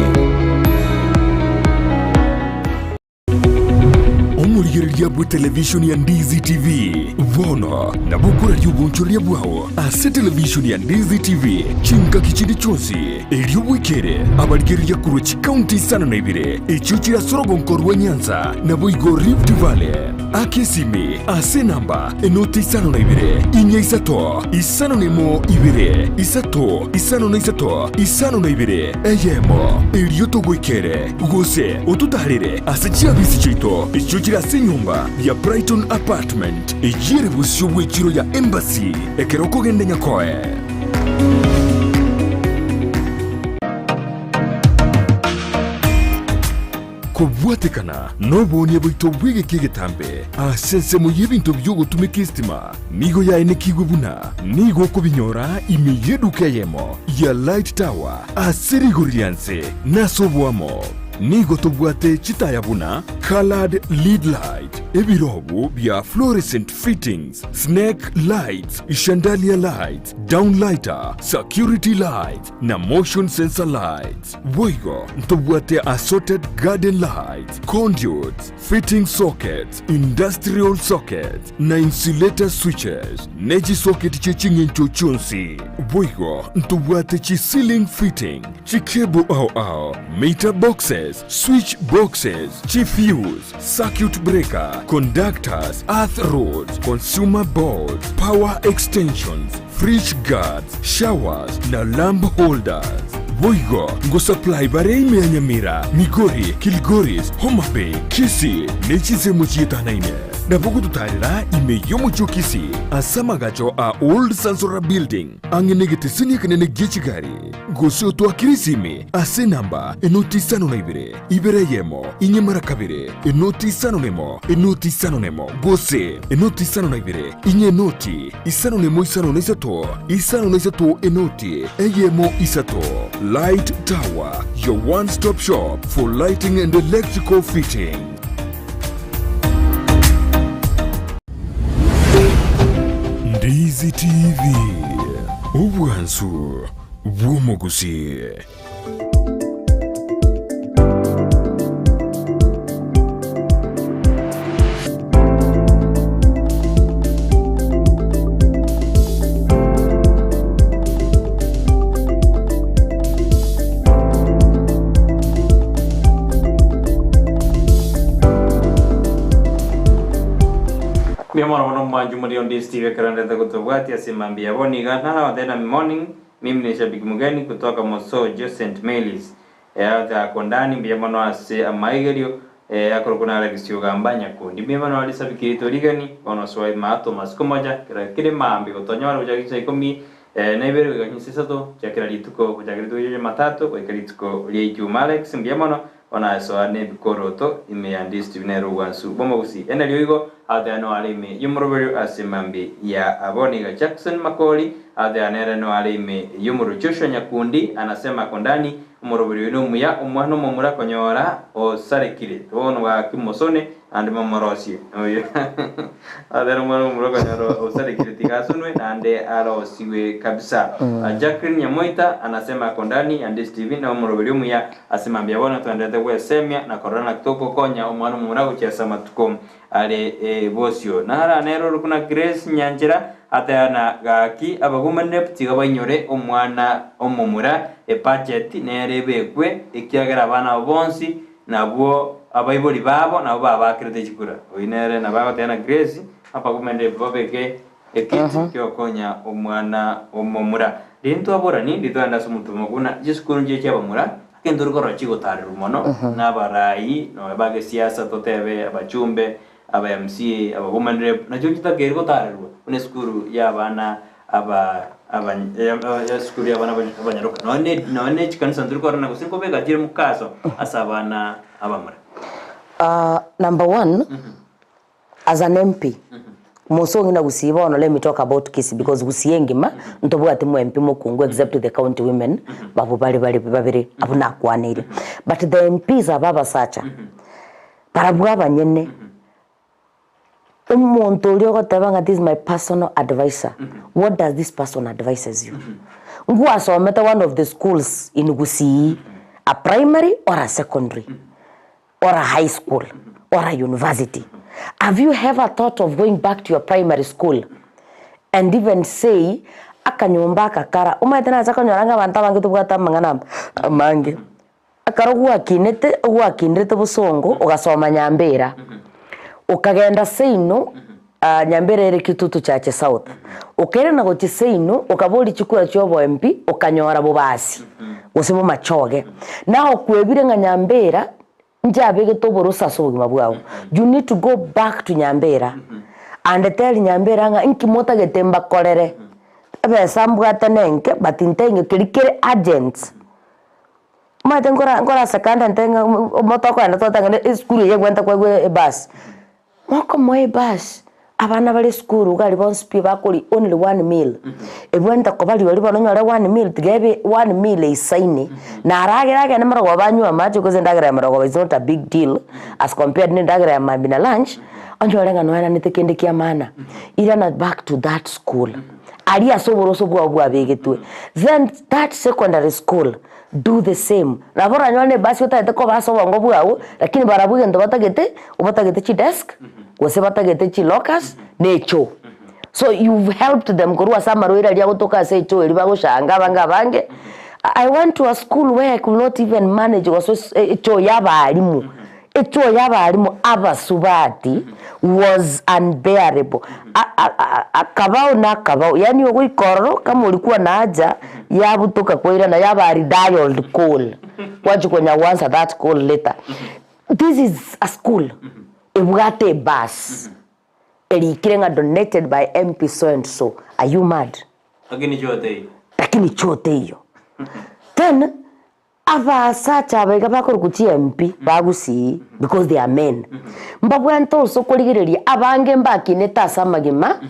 Speaker 3: Omorigereria bwe television ya Ndizi TV bono nabo okoraria obonchoreria bwao ase television ya Ndizi TV chingaki chinde chionsi erio bwekere abarigereria korwa chikaunti isano na ibere echio chire ase orogonko rwa Nyanza naboigo Rift Valley. Aka esimi ase enamba enoti isano na ibere, inya isato, isano na emo ibere, isato, isano na isato, isano na ibere, eyemo, erio togoikere, gose ototaarere ase chiabisi chiaito echio chire ase enyomba ya Brighton Apartment, eyio ere bosio bw'echiro ya Embassy, ekero okogenda Nyakoe. Kobwatekana noboonia bwaito bw'egeka egetambe ase ensemo y'ebinto bi'ogotumeka esitima nigo yaenekigwe buna nigo okobinyora ime y'eduka eyemo ya Light Tower ase rigori ria nse na ase oboamo. Nigo tobwate chitaya buna coloured lead light, ebirobu bia fluorescent fittings, snake lights, chandelier lights, downlighter, security lights na motion sensor lights. Boigo ntobwate assorted garden lights, conduits, fitting sockets, industrial sockets, na insulator switches, ne chisocket chie ching'encho chionsi. Boigo ntobwate chi ceiling fitting, chi cable ao ao, meter boxes, switch boxes, chi fuse, circuit breaker, conductors, earth rods, consumer boards, power extensions, fridge guards, showers na lamp holders. Boigo ngosupply bare ime ya Nyamira, Migori, Kilgoris, Homa Bay, Kisii ne chinsemo chietanaine. Nabo gototarera ime y'omochie o Kisii ase amagacho a Old Sansora Building ang'e negeteseni ekenene gie chigari. Gose otoakere esimi ase enamba enoti isano na ibere, ibere eyemo, inye mara kabere, enoti isano nemo, enoti isano nemo, gose enoti isano na ibere, inye enoti isano nemo isano na isato, isano na isato enoti eyemo isato. Light Tower, your one stop shop for lighting and electrical fitting. Ndizi TV, obwansu bw'omogusi.
Speaker 1: Mbuya mono bono omwanchi omoria onde Steve ekero ndete gotobwatia ase mambia yabo niga nara goteba morning Mimi ni shabiki mgeni kutoka Mosojo St Mary's eaote ako ndani mbuya mono ase amaigerio akorokwa na Alex Ogamba Nyakundi mbuya mono risabiki rito rigeni bono soa imaa Thomas Komoja kera kere maambia gotonyora gochaka chinsa ikomi na ibere goika chinsa isato chia kera rituko gochaka rituko ria Jumatatu goika rituko ria Ijumaa Alex mbuya mono Bono asoa nebikoroto ime ya district nere ogwansu bw'omogusii. Enerio igo agoteeba noare ime y'omoroberio ase mambia ya abo niga Jackson Makori agoteeba nere noare ime y'omoro Joshua Nyakundi anasema Kondani omoroberio oyo nomuya omwana omomura konyora osarekire bono gaki mosone naende momorosie oyo agoteeba omwana omomura konyora osarekire tiga asonwe naende arosiwe kabisa. Jacqueline Nyamoita anasema Kondani and Stephen omoroberio omuya Ase mambia bono twenderete gwesemia na korora naki togokonya omwana omomura gochia ase amatuko are bosio. Nara nere ore buna Grace Nyanchera ateana gaki abagumanire tiga bainyore omwana omomura ebudget nere ebekwe ekiagera abana abo bonsi nabwo abaibori babo nabwo babakerete chikura. Oyio nere nabo agoteana Grace abagumanire babeke Ekiti kiokonya omwana omomura. Riria ntwaborani, riria twagenda ase omotumo buna chisukuru nchiria chi'abamura, ekento tori korora chigotarerwa mono nabarai, nonya ba gesiasa totebe, abachumbe, aba MCA, aba woman rep, nachio chitakeire gotarerwa buna esukuru y'abana aba aba esukuru y'abana abanyaroka. Nonya nonya ne chikanisa ntori korora na gose nkobeka chire mokaso ase abana abamura.
Speaker 2: Number one, as an MP. Mosong'i na Gusii bono let me talk about Kisii because Gusii engima ntobwati mo MP mokungu except the county women babwo bare bare babere abwo nakwaneire. But the MPs aba abasacha barabwo abanyene omonto oria ogoteba ng'a this is my personal advisor, what does this person advises you? Ngwasomete one of the schools in Gusii, a primary or a secondary. or a high school or a university have you ever thought of going back to your primary school and even say akanyomba aka kara omanyete nacha konyora ng'a abanto abange tobwate amang'ana amange ekero gwakinete gwakinderete bosongo ogasoma nyambera okagenda seino nyambera ere kitutu chache south okairana gochia seino okaboria chikura chia oboembi okanyora bobasi gose bomachoge naye okwebire ng'a nyambera nchabegete oboroso ase obogima bwao you need to go back to nyambera and tell nyambera ng'a nki motagete mbakorere ebesa mbwate nenke but nteng'e keria kere urgent. Omanyete nkora nkoraseka ndente ng'a omoto okoenda twateba ng'a esukuru eye egwenta kwaigwa ebus. Mokomoa ebus, abana bare esukuru iga aria bonsi pi bakoria only one meal, ebwenerete koba rirorio bono onyore one meal tiga ebe one meal eisaine, naragera agende marogoba anywe amache because endagera ya marogoba is not a big deal as compared na endagera ya mambia na lunch, onyore ng'a noenanete kende kia maana. Irana back to that school, aria ase oboroso bwao bwabegetwe, then that secondary school do the same. Nabo oranyore na ebasi otagete koba ase obongo bwao, lakini barabwo egento batagete, obatagete chidesk, gose batagete chilockers, na echoo. So you've helped them korwa ase amarwaire aria agotoka ase echoo eria bagoshanga abange abange. I went to a school where I could not even manage gose echoo ya abalimu, echoo ya abalimu abasubati was unbearable. Akabao na akabao, yaani ogoika ororo kama ulikuwa na haja yabutoka kwairana yaba redialed call kwachia konya go answer that call later. This is a school ebwate ebus erikire ng'a donated by MP so and so, are you mad?
Speaker 1: Lakini choo teiyo.
Speaker 2: Lakini choo teiyo. Then Abasacha aba iga bakorokwa chiMP ba Gusii because they are men. Mbabwate ase okorigereria abange mbakinete ase amagima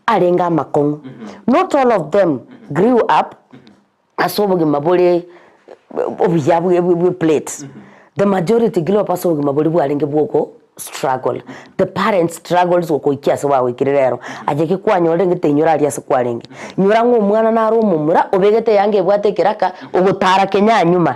Speaker 2: arenge amakong'u. Not all of them grew up ase obogima bore obuya bwe bwe plate. The majority grew up ase obogima boria bwarenge bwa ogo struggle. The parents struggles gokoikia ase gwagoikire rero. Aye ki kwanyorire ng'ete inyora aria ase kwarenge. Inyora ng'a omwana nare omomura obegete eyanga ebwate ekeraka ogotara kenya nyuma.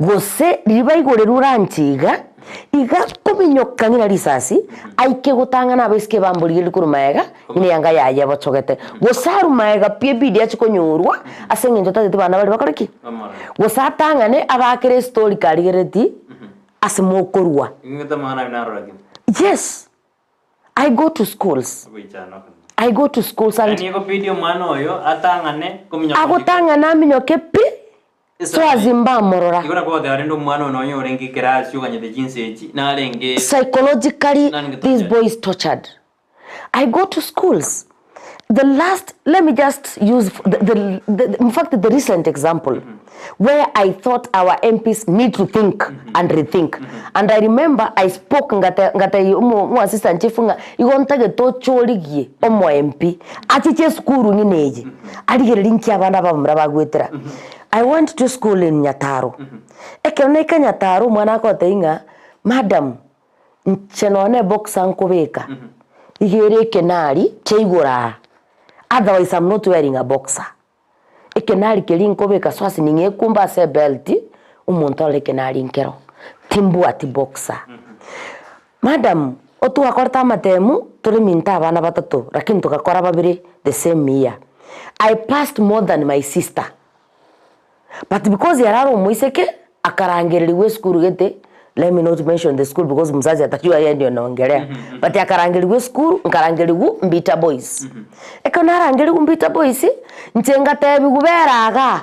Speaker 2: Gose riria baigorerwe lunch iga, iga akominyoka ng'ina risasi aike gotang'ana abaiseke bamborigereria korwa maega ng'ina eyanga yaye ebochogete. Gose arwe maega pi ebidi achie konyorwa ase eng'encho tagete bana baria bakore ki? Gose atang'ane abakere estori karigereretie. ase mokorua.
Speaker 1: Ing'ete amang'ana aye narora ki?
Speaker 2: Yes, I go to schools.
Speaker 1: Ogoichana okonene.
Speaker 2: I go to schools and
Speaker 1: Yaani egobidi omwana oyo atang'ane kominyoka riko.
Speaker 2: agotang'ana aminyoke pi so as mbamorora.
Speaker 1: Igo nakogoteba rende omwana oyo nonye orenge ekerasi oganyete chinsa echi narenge
Speaker 2: Psychologically
Speaker 1: Narenge
Speaker 2: this
Speaker 1: tortured.
Speaker 2: boy is tortured. I go to schools the last let me just use the, the, the, in fact the recent example where I thought our MPs need to think and rethink and I remember I spoke ngate ngate umu mu assistant chief ng'a igo ntagete ochorigie omo MP achiche esukuru ng'ina eye arigererie nki abana abamura bagwetera I went to school in Nyataro ekero naika Nyataro omwana agotebia ng'a madam Inche nonya ne boxer nkobeka, iga ere ekenari kia igoro aa, otherwise I'm not wearing a boxer. Ekenari keria nkobeka so ase ning'e ekumba ase ebelt, omonto arore ekenari nkero, timbwati boxer. Madam, otwakorete amatemu, tore minto abana batato, lakini togakora babere the same year. I passed more than my sister. But because ere are omoiseke, akarangererigwa esukuru gete, let me not mention the school because mzazi atajua yeye ndio naongelea. But akarangerigwa esukuru, nkarangerigwa Mbita Boys. Ekero narangerigwa Mbita Boys, inche ngatebiwa bera igaa.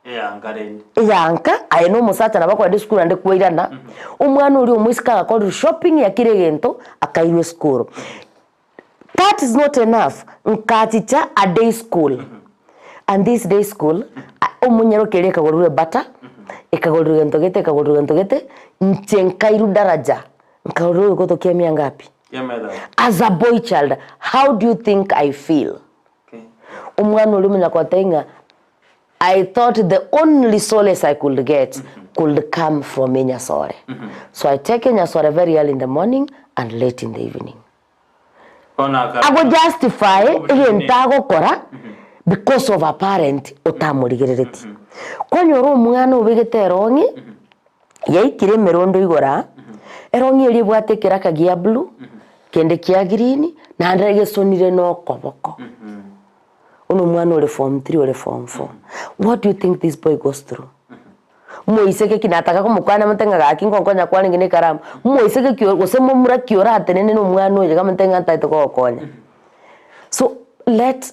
Speaker 1: Eanka rende.
Speaker 2: Eanka, aye na omosacha nabo akoenda esukuru naende kwairana, omwana oria omoiseke agakorerwa shopping ya kera egento, akairwa esukuru. That is not enough, nkachicha a day school and this day school omonyaroke eria ekagorerwa ebata, ekagorerwa gento gete ekagorerwa gento gete, inche nkairwa daraja, nkarora oyo gotokia mia ngapi? As a boy child. How do you think I feel? Omwana oria omanya goteba ng'a I thought the only solace I could get could come from enyasore. So I take enyasore very early in the morning and late in the evening. Ago justify egento agokora because of a parent otamorigerereti. Kwanyora omwana obegete erong'i yaikire emerondo igoro aa, erong'i eria ebwate ekeraka gia blue, kende kia green, naende gesonire na okoboko. Bono omwana ore form three ore form four, what do you think this boy goes through? Moiseke ki nataka komokwana amote ng'a gaki ngonkonya kwarenge na ekaramu, moiseke ki gose momura ki oratenene na omwana oyo iga amote ng'a ntagete kogokonya. So let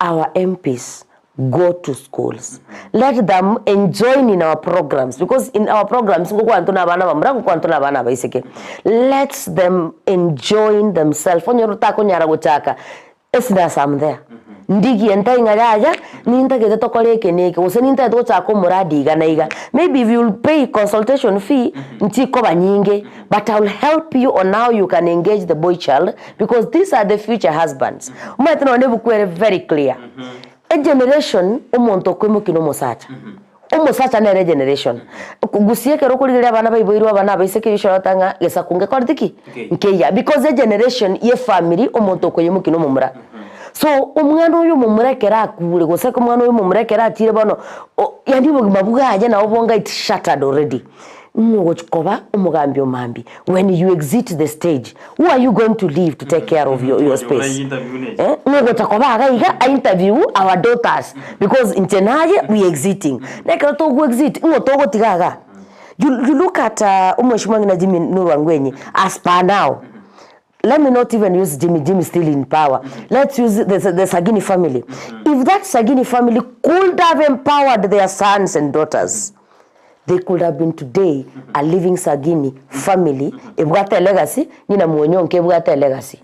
Speaker 2: our MPs go to schools, let them enjoin in our programs because in our programs ngokwana tore na abana abamura ngokwana tore na abana abaiseke, let them enjoin themselves onye otakonyara gochaka Esdras am there. Ndigie ntai ng'a yaya, nintagete tokore eke na eke, gose nintagete gochaka omoradi iga na iga. Maybe if you'll pay consultation fee, nchikoba nyinge, but I'll help you on how you can engage the boy child, because these are the future husbands. Omanyete nonye na ebuku ere very clear. Egeneration omonto okoimokia na omosacha. Omosacha nere egeneration. Gusii ekero okorigereria abana baiboirwe abana abaiseke usually ogoteba ng'a gesaku ngekoreti ki? Nkeiya. Because egeneration ye efamiri omonto okoyemokia na omomura. So omwana oyo omomura ekero akure gose omwana oyo omomura ekero achire bono yaani obogima bwaye nabo bonga it's shattered already. Ng'o ogochi koba omogambi o mambia when you exit the stage who are you going to leave to take care of your, your space eh ng'o ogocha koba iga iga a interview our daughters because inche naye we exiting na ekero togo exit ng'o togotiga igaa you, you look at omweshimiwa ng'ina Jimmy Nuru Angwenyi as per now Let me not even use Jimmy, Jimmy still in power. Let's use the, the Sagini family. If that Sagini family could have empowered their sons and daughters, they could have been today a living Sagini family, ebwate legacy, nina mwonyonke ebwate legacy.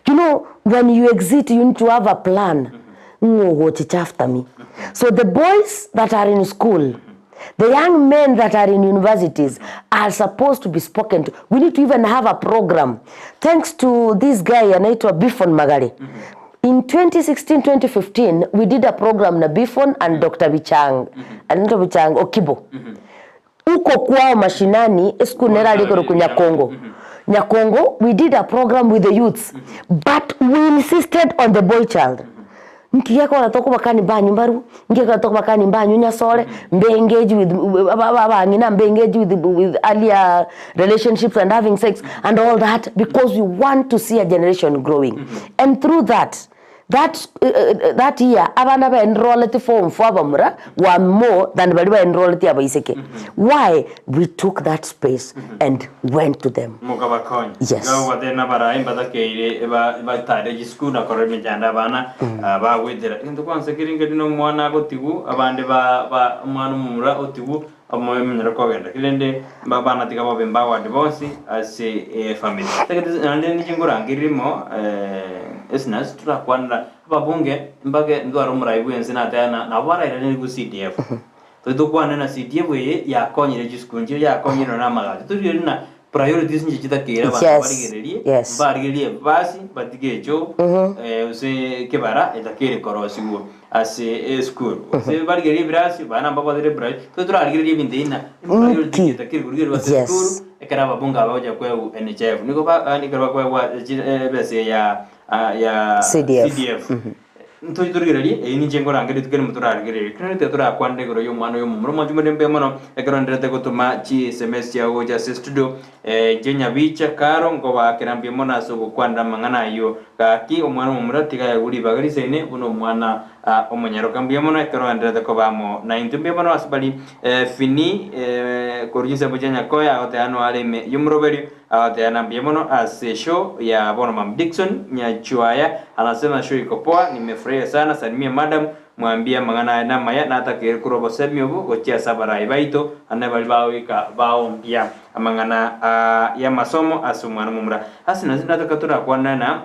Speaker 2: You know, when you exit, you need to have a plan. Ng'ogochicha after me. So the boys that are in school, The young men that are in universities are supposed to be spoken to. We need to even have a program. Thanks to this guy anaitwa Bifon Magare. In 2016, 2015, we did a program na Bifon and Dr. Bichang. Anaitwa Bichang Okibo. Huko kwao mashinani, esiku nera aliko Nyakongo. Nyakongo, we did a program with the youths, but we insisted on the boy child. Nki gekogera tokobakani mbanyu mbarwu, nki gekogera tokobakani mbanyu nyasore, mbe engage with abang'ina mbe engage with with earlier relationships and having sex and all that because we want to see a generation growing. And through that, that that year abana ba enrolleti form four abamura were more than baria ba enrolleti abaiseke. Why? We took that space and went to them.
Speaker 1: Mokabakonya.
Speaker 2: Yes.
Speaker 1: Iga obwate nabarai mbatakeire eba batare chisukuru na korora emechando abana bagwetera. Egento kwansa kere nkeri na omwana agotigwa abande ba ba omwana omomura otigwa omoe omenyore kogenda. Rende abana tiga babe mbaward bonsi ase efamiri. Naende ninche nkorangeria rimo esnasi torakwanera ababunge mbake ntware omorai bwense nateba na nabo barairanerigwe CDF. Tochi tokwane na CDF eye yakonyire chisukuru nchire yakonyire nonye na amagacho. Torigererie buna priorities nche chitakeire abanto barigererie, mbarigererie ebasi batige echoo gose ekebara etakeire korosigwa ase esukuru. Gose barigererie ebirasi abana mbabwatire ebright, tochi torarigererie ebinto ebi buna priority
Speaker 2: Nki?
Speaker 1: etakeire korigererwa ase esukuru ekero ababunge aba bagocha koegwa NHIF. Nigo ba yaani ekero bakoegwa ebesa eye ya ya
Speaker 2: CDF.
Speaker 1: CDF. Ntoche torigererie, eyio ninche nkorangeria rituko erimo torarigererie. Ekero rituko torakwanere igoro y'omwana oyo omomura, omwanchi more mbuya mono, ekero nderete gotoma chisms chiao gocha ase estudio, inche Nyabicha Caro nkobaakera mbuya mono ase ogokwanera amang'ana ayio. Gaki omwana omomura tiga aegwe ribaga risaine buna omwana omonyaroka. Mbuya mono ekero oenderete koba amo naintwe. Mbuya mono ase baria Fini korwa chinsemo chia Nyakoe agoteba noare ime y'omoroberio. Agoteana mbuya mono ase show ya bono mam Dickson Nyachuaya anasema show iko poa nimefurahia sana salimia madam mwambie amang'ana aya namaya natakeire korwa obosemi obo gochia ase abarai baito ane baria bagoika baombia amang'ana aa yamasomo ase omwana omomura ase nataka torakwane na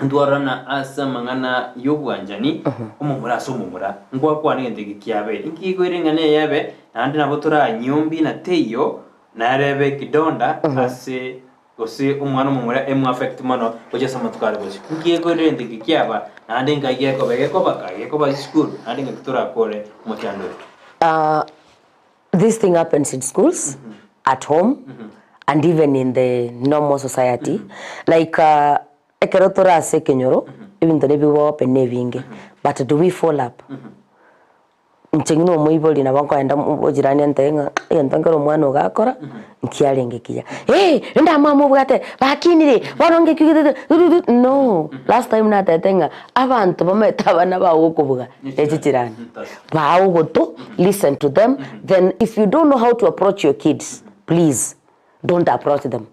Speaker 1: Ntwarana ase amang'ana y'obwanchani, omomura ase omomura, ngwakwana egento eke kiabeire. Inki gekoira eng'ana eye ebe, naende nabo toranyiombie na teiyo, narebe ekidonda ase. Gose omwana omomura emo-affect mono gochia ase amatuko are bosio. Nki gekoirerente eke kiaba, naende nkai gekoba gekoba kaa gekoba ase esukuru, naende ngaki torakore omochando oyo.
Speaker 2: This thing happens in schools, at home and even in the normal society like ekero tore ase ekenyoro ebinto nebigo open nebinge but do we follow up? Inche ng'ina omoibori nabo nkoenda ojirani antebie ng'a egento nkere omwana ogo akora nkiarenge kiya. Hee endamwamu obwate bakinire bono ngeki gete no last time natebete ng'a abanto bamaete abana bao gokobuga ne chichirani bae ogoto listen to them then if you don't know how to approach your kids please don't approach them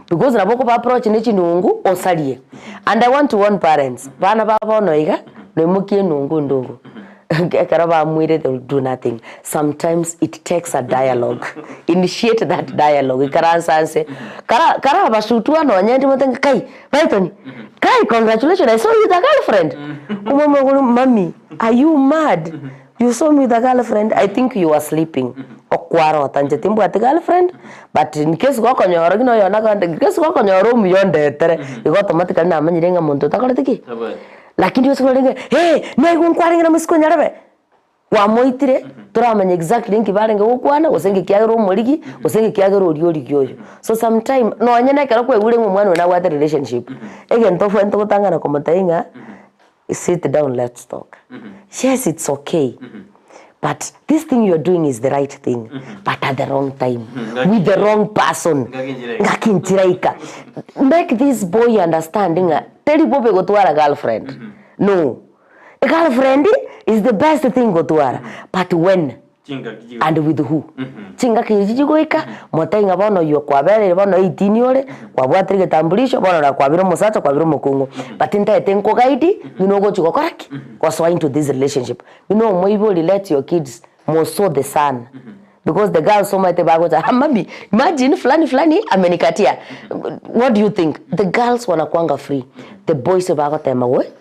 Speaker 2: because nabo okoba approach ne chinungu osarie and I want to warn parents bana ba bono iga noimokie enungu ndugu ekero bamuire they will do nothing sometimes it takes a dialogue initiate that dialogue ikaransa nse kara karabasutwa nonye ndimo tenge kai Brighton kai congratulations I saw you with a girlfriend omwami okore mummy are you mad You saw me with a girlfriend, I think you were sleeping. Okwarota inche timbwati girlfriend, but in case gokonyora buna oyo nakonde, in case gokonyora omuya ondetere, igo automatically namanyire ng'a monto otakoreti ki? Lakini ase kwarenge eh, naigwa nkwarenge na mosike onyarebe, kwamoitire, toramanya exactly nki barenge gokwana, gose nki kiagera omorigi, gose nki kiagera oria origia oyo. So sometime, nonye na ekero kwaigure ng'a omwana oyo nabwate relationship, egento obwenerete gotang'ana komotebia ng'a. Sit down let's talk. Yes it's okay but this thing you're doing is the right thing but at the wrong time with the wrong person. Ngaki nchiraika. Make this boy understand ng'a teri bobe gotwara girlfriend. No. A girlfriend is the best thing gotwara but when
Speaker 1: Chingaki chigoika.
Speaker 2: And with who? Chingaki echi chigoika, motebie ng'a bono oywo kwabereire bono 18 ore, kwabwatire egetambulisho, bono na kwabire omosacha kwabire omokungu. But ntaete nkoguide, ng'ina ogochi gokora ki? Gosoa into this relationship. Ng'ina omoibori let your kids more so the son, because the girls omanyete bagocha ah mummy imagine fulani fulani amenikatia, what do you think? The girls wanakuanga free, the boys bagotema gwe.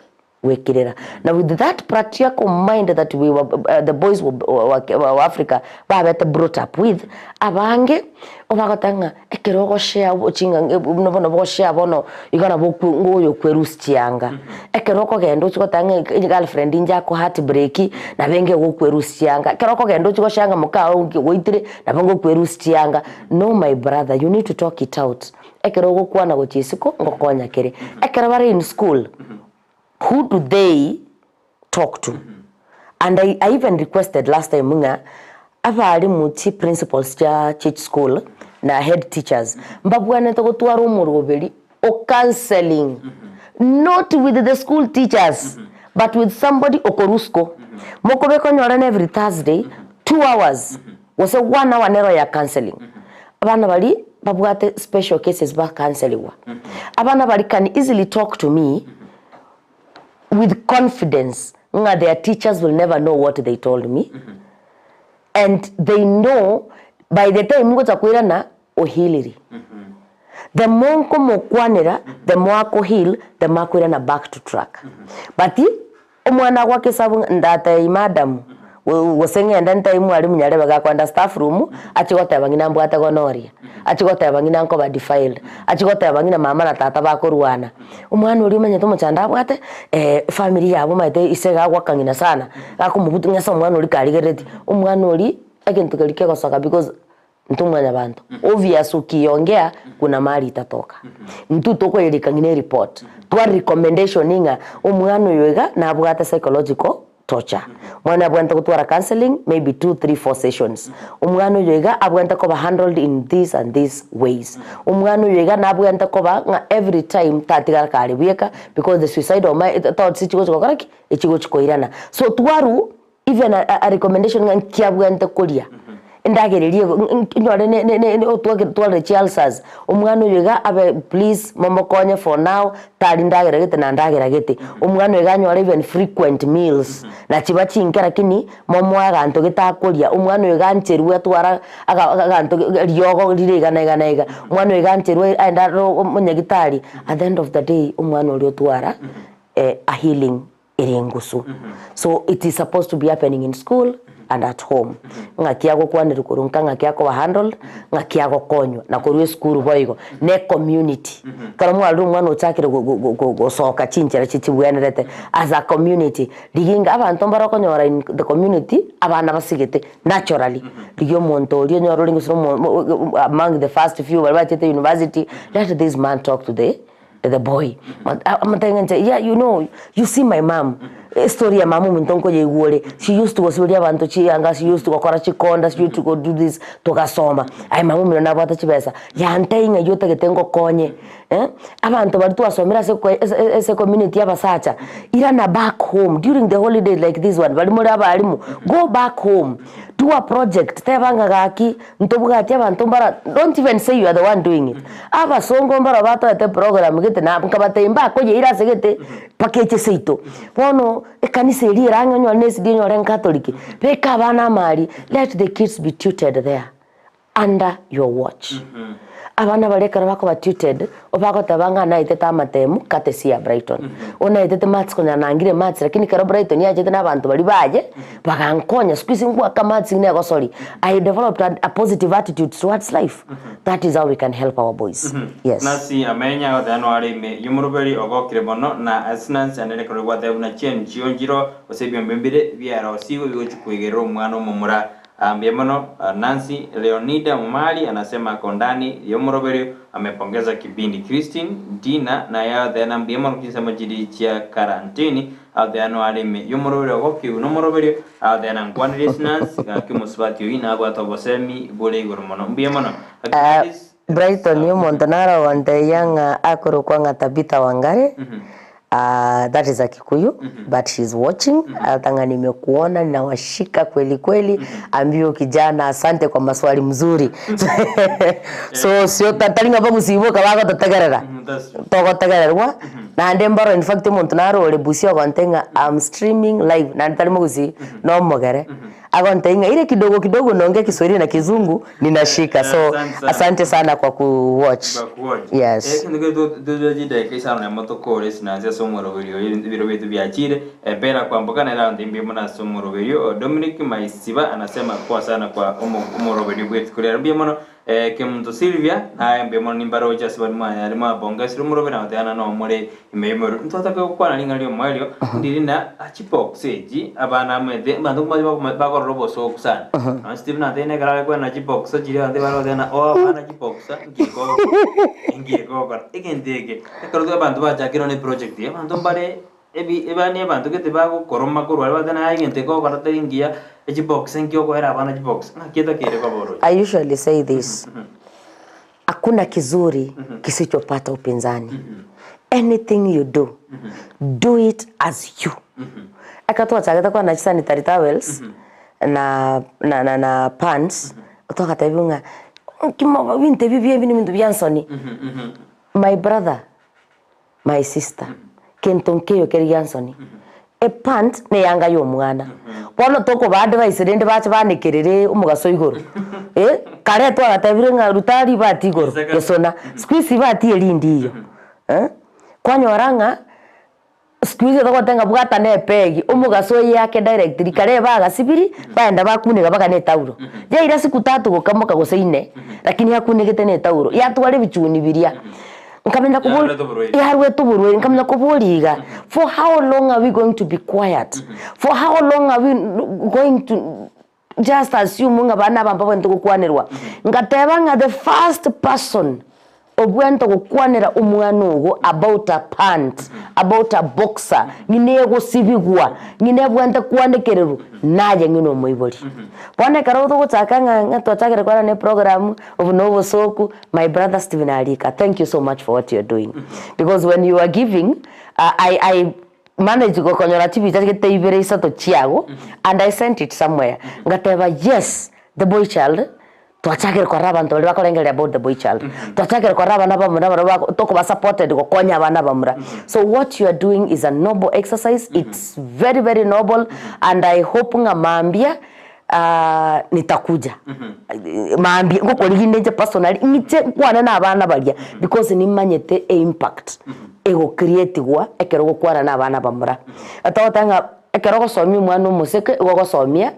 Speaker 2: Gwekirera. Na with that patriarchal mind that we were, the boys were, were, Africa babete brought up with, abange obagoteba ng'a ekero ogoshare chinga buna bono bogoshare bono igo nabo okwe ngoyo okwerusia chianga. Ekero okogenda ochie goteba ng'a girlfriend inche ako heartbreak, nabo enge gokwerusia chianga. Ekero okogenda ochie goshare ng'a moka oo goitire, nabo ngokwerusia chianga. No my brother, you need to talk it out. Ekero ogokwana gochia isiko ngokonya kere. Ekero bare in school, who do they talk to? And I, I even requested last time ng'a abalimu chi principals chia church school na head teachers mbabwanete gotwara omoroberi o counseling not with the school teachers but with somebody okorwa isiko. Mokobeka onyorane every Thursday 2 hours gose 1 hour nero ya counseling. Abana baria babwate special cases ba counseligwa. Abana baria can easily talk to me with confidence ng'a their teachers will never know what they told me and they know by the time ngocha koirana ohealiri. The more nkomokwanera, the more ako heal, the more akoirana back to track. But omwana agoaka esabu ng'a ndatebie madam gose ng'ende ntebie mwalimu nyarebe gakoenda staff room achie goteba ng'ina mbwate gonorrhea, achie goteba ng'ina nkoba defiled, achie goteba ng'ina mama na tata bakorwana. Omwana oria omanyete omochando abwate, efamiri yabo omanyete ise iga agoaka ng'ina sana, gakomobuta ng'a ase omwana oria karigereretie, omwana oria egento keria kegosoka because Intwe mwanyabanto, obvious ukiongea kuna mahali itatoka. Intwe tokoyerika ng'ina ereport, twa recommendation ng'a omwana oyo iga nabwate psychological torture. Omwana abwenerete gotwara counselling maybe two, three, four sessions. Omwana oyo iga abwenerete koba handled in this and this ways. Omwana oyo iga nabwenerete koba ng'a every time tatigara kare bweka because the suicidal thoughts chigochi gokora ki? Echigochi koirana. So twarwa Even a recommendation ng'a nki abwenerete koria, endagera eria onyore otwarire chi ulcers, omwana oyo iga abe please momokonye for now, tari ndagera gete na ndagera gete. Omwana oyo iga anyore even frequent meals, na chiba chinke lakini momoe aganto gete akoria, omwana oyo iga ancherwe atware aganto eriogo rire iga na iga na iga, omwana oyo iga ancherwe aende arore omonyagitari, at the end of the day omwana oria otwara a healing ere engusu. So it is supposed to be happening in school. and at home. Ng'aki agokwanerwa korwa nka ng'aki akoba handled, ng'aki agokonywa na korwa esukuru boigo, na ecommunity. Ekero mwarorire omwana ochakire go- go- go- gosoka chinchera chi chibwenerete as a community, rigia inga abanto mbare okonyora in the community, abana basigete naturally, rigia omonto oria onyore orenge gose omo omo among the first few baria bachete university, let this man talk to the the boy, amotebie ng'a inche yeah you know, you see my mum, estory ya mama ominto nkoyeigwa ore, she used to gosiberia abanto chiyanga, she used to gokora chikonda, she used to go do this, togasoma, aye mama omino nabwate chibesa, yantebia ng'a eywo otagete ngokonye eh, abanto baria twasomire ase ase ase ecommunity ya abasacha, irana back home during the holidays like this one, baria more abalimu, go back home, do a project, teba ng'a gaki. Ntobwati abanto mbara don't even say you are the one doing it. Abasongo mbaro batoete program gete na nkabatebia mbakoyeira ase gete mpaka eche seito. Bono ekanisa eria ere ang'e onyore na esidi onyore ncatholic, beka abana amo aria, let the kids be tutored there under your watch. Abana baria ekero bakoba tutored, obagoteba ng'a naetete amatemu courtesy ya Brighton. Onaetete maths konya nangire maths lakini ekero Brighton yachete na abanto baria baye, bagankonya siku hizi ngoaka maths negosori. I developed a, a positive attitude towards life. That is how we can help our boys. Yes.
Speaker 1: Nasi amenya agoteba noare ime y'omoroberi ogokire mono, na ase Nancy anere ekero gwateba buna chienchio nchiro gose ebiombe mbire biarosigwe bigochia koigerera omwana omomura. Mbuya mono Nancy. Leonida Omari anasema ako ndani y'omoroberio amepongeza kipindi. Christine Dina naye agoteena mbuya mono chinsemo chiria chia karantini agoteena noare ime y'omoroberio ogokiigwa nomoroberio agoteena nkwanere ase Nancy gaki omosubati oyio nabwate obosemi bore igoro mono. Mbuya mono. Gladys
Speaker 2: Brighton omonto naro ogontebia ng'a akorokwa ng'a Tabitha Wangari, that is a Kikuyu but she is watching, agoteba ng'a nimekuona ninawashika kweli kweli, ambia huyo kijana asante kwa maswali mzuri so sio tari ng'a bagusii boka bagototegerera, togotegererwa naende mboro in fact omonto naro ore Busia ogontebia ng'a am streaming live naende tari mogusii, nomogere. Agontebia ng'a ile kidogo kidogo naongea Kiswahili na Kizungu ninashika so
Speaker 1: Asante sana.
Speaker 2: asante sana kwa ku watch.
Speaker 1: Kwa kuwatch.
Speaker 2: Yes.
Speaker 1: Eh, kende kere tochia chidakika isano nemo tokore esinansi ase omoroberio oyo ebinto biro biaito biachire eh, Bella Kwamboka nere agontebia mbuya mono ase omoroberio Oh, Dominic Maisiba anasema poa sana kwa omo- omoroberio bw'rituko riaro mbuya mono Eh, Kemunto Sylvia, naye mbuya mono nimbaroche ase baria mwanyare mwabongesire omorobe na gotebana noo more ime y'omorero. Ntwatake gokwana ring'ana ri'omoerio, ndiri na chibox echi abana amaete abanto mbache bakoma bakorora obosooku sana. Nonya Stephen natebire ekero are koenana chiboxer chiria abanto bare goteba ng'a oa abana chiboxer nki ekogokora nki ekogokora. Egento eke, ekero abanto bachakire nonye na eproject eye, abanto mbare. Ebi ebani abanto gete bagokoroma korwa aria bateba naye egento eke ogokora tari ngiya, echibox nki okoera abana chibox, ng'aki etakeire koba oroche.
Speaker 2: I usually say this, hakuna kizuri kisichopata upinzani. Anything you do, do it as you. Ekero twachagete kwana chisanitary towels na na na na pants, twagatebiwa ng'a nki moba ebinto ebi bia ebi nebinto bia nsoni. My brother, My sister, kento nkeiyo kere gia nsoni, epant neyanga ya omwana, bono tokoba advice rende bache banekerere omogaso igoro eh, kare twagatebire ng'a ruta ribati igoro gesona, siku hizi ibati erindi iyo eh, kwanyora ng'a siku hizi togoteba ng'a bwata na epegi, omogaso oyake directly, kare bagasibiri, baenda bakuneka mpaka na etauro, yaira siku tatu gokamoka gose inne, lakini akunegete na etauro, yatwara ebichuni biria. Nkamenya kobori
Speaker 1: Yarwete oborwaire.
Speaker 2: yarwete oborwaire nkamenya kobori iga for how long are we going to be quiet for how long are we going to just assume ng'a abana aba mbabwenerete gokwanerwa ngateba ng'a the first person obwenerete gokwanera omwana ogo about a pant about a boxer ng'ina egosibigwa ng'ina ebwenerete kwanekererwa naye ng'ina omoibori. Bono ekero togochaka ng'a ng'a twachakire kwana na eprogram obo na obosoku. My brother Stephen Arika, thank you so much for what you're doing. Because when you are giving, uh, I, I managed gokonyora chibicha gete ibere isato chiago, and I sent it somewhere. Ngateba, yes, the boy child, twachakire korora abanto baria bakorengereria about the boy child. Twachakire korora abana bamura baria bako tokoba supported gokonya abana bamura. So what you are doing is a noble exercise, it's very very noble, and I hope ng'a mambia Nitakuja mambia ngokorigia inche personally ng'iche nkwane na abana baria because nimanyete eimpact egocreatigwa ekero ogokwana na abana bamura. Togoteba ng'a ekero ogosomia omwana omoseke igo ogosomia.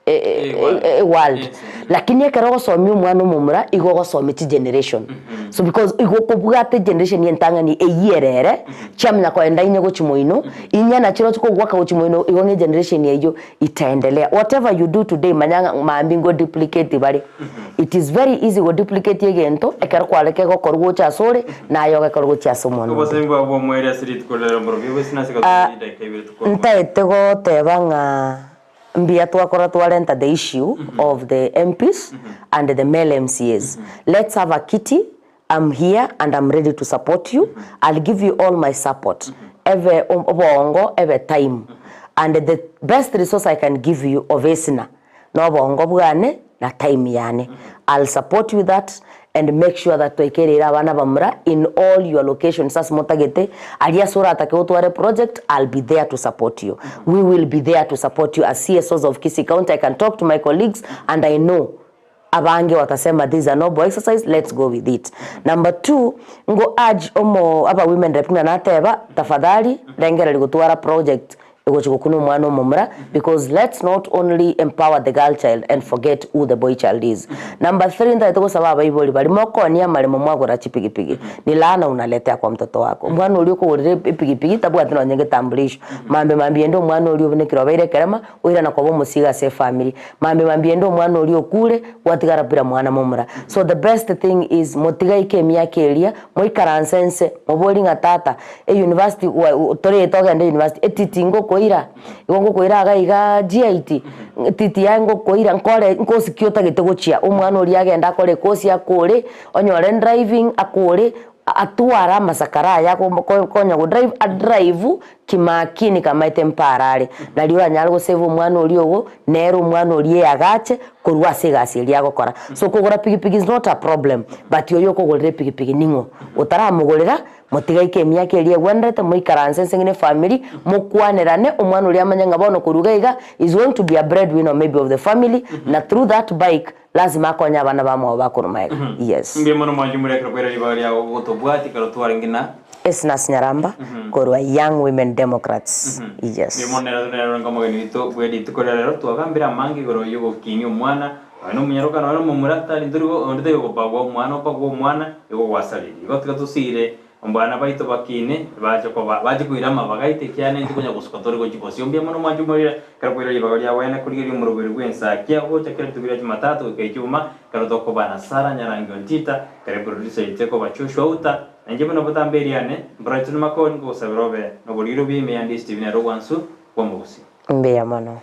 Speaker 2: Eworld. Lakini ekero ogosomia omwana omomura igo ogosomia chigeneration. So because igo okobwata egeneration entang'ani eywo ere ere, chiamanya koenda inye gochia moino, inye nachio roche kogwaka gochia moino igo ng'a egeneration eywo itaendelea. Whatever you do today manya ng'a mambia ngo duplicate bare. It is very easy go duplicate egento ekero kwareke gokorwa gocha asore, naye ogekore gochia ase omwana onde.
Speaker 1: Obosemi bwabo bw'omoerio ase rituko riria mborobio bw'esina ase gatoka chidaeka ibere tukore omoerio.
Speaker 2: Ntaete goteba ng'a Mbuya twakora twarenta the issue of the MPs and the male MCAs. Let's have a kitty, I'm here and I'm ready to support you, I'll give you all my support, ebe obongo ebe time and the best resource I can give you obesina nobongo bwane na time yane. I'll support you with that and make sure that twaikereire abana bamura in all your locations ase motagete, aria ase oratake gotwara eproject I'll be there to support you. We will be there to support you as CSOs of Kisii County, I can talk to my colleagues and I know abange watasema this is a noble exercise, let's go with it. Number two, ngo urge omo aba women rep buna nateba, tafadhali rengereria gotwara project Egochia gokuna omwana omomura because let's not only empower the girl child and forget who the boy child is. Number three ntagete gosaba abaibori baria mokonia amaremo mwagora chipigipigi ni laana unaletea kwa mtoto wako. Omwana oria okogorera epigipigi tabwati nonye getambulisho. Mambia mambia ende omwana oria obunekire obeire ekerema oirana koba omosigo ase efamiri. Mambia mambia ende omwana oria okure gwatigara bila mwana momura. So the best thing is motigaike emiaka eria Moikaranse inse, moborie ng'a tata, eyunivasiti torete ogende eyunivasiti, etiti ngokoira, igo ngokoira iga igaa GIT, etiti yaye ngokoira nkore nkosi ki otagete gochia, omwana oria agende akore ekosi akore, onyore driving akore, atware amasakara aya konya go drive, adrive kimakini kamaete mpara are. Nario oranyare gosave omwana oria ogo, nere omwana oria eagache korwa ase egasi eria agokora. So kogora pikipiki is not a problem, but oyo okogorera epikipiki ning'o? Otaramogorera, motige aike emiaka eria egwenerete, moikaranse inse ng'ina efamiri, mokwanerane, omwana oria amanye ng'a bono korwa iga iga, is going to be a breadwinner maybe of the family, na through that bike, lazima akonye abana bamwabo bakorwa magega. Yes.
Speaker 1: Mbuya mono mwanche more ekero kwaira ribaga riao gotobwatia ekero twarenge na.
Speaker 2: Esnas Nyaramba korwa Young Women Democrats. Yes.
Speaker 1: Mbuya mono nere nere orenge omogeni oito bwe rituko ria rero twagambire amange igoro yogokinia omwana nonya nomonyaroka nonya nomomura tari ntori onde tari gobagua omwana obagwe omwana igo gwasaririe. Igo tiga tosire Omwana baito bakine, bache koba, bache koira amabaga aito ekiagera intwe konya gosuka tore gochia bosio. Mbuya mono mwanche omorire, ekero koira ribaga ria bwene korigereria omoroberi bw'ensakia gocha kera rituko ria Jumatatu goika Ijumaa, ekero tokoba na Sarah Nyarangi Ontita, ekero eproducer yaito ekoba Joshua Outa, na inche buna botambe eriane, Brighton Makori, nkogosabera obe noboriri obuya ime ya Ndisi TV nere obwansu bw'omogusii.
Speaker 2: Mbuya mono.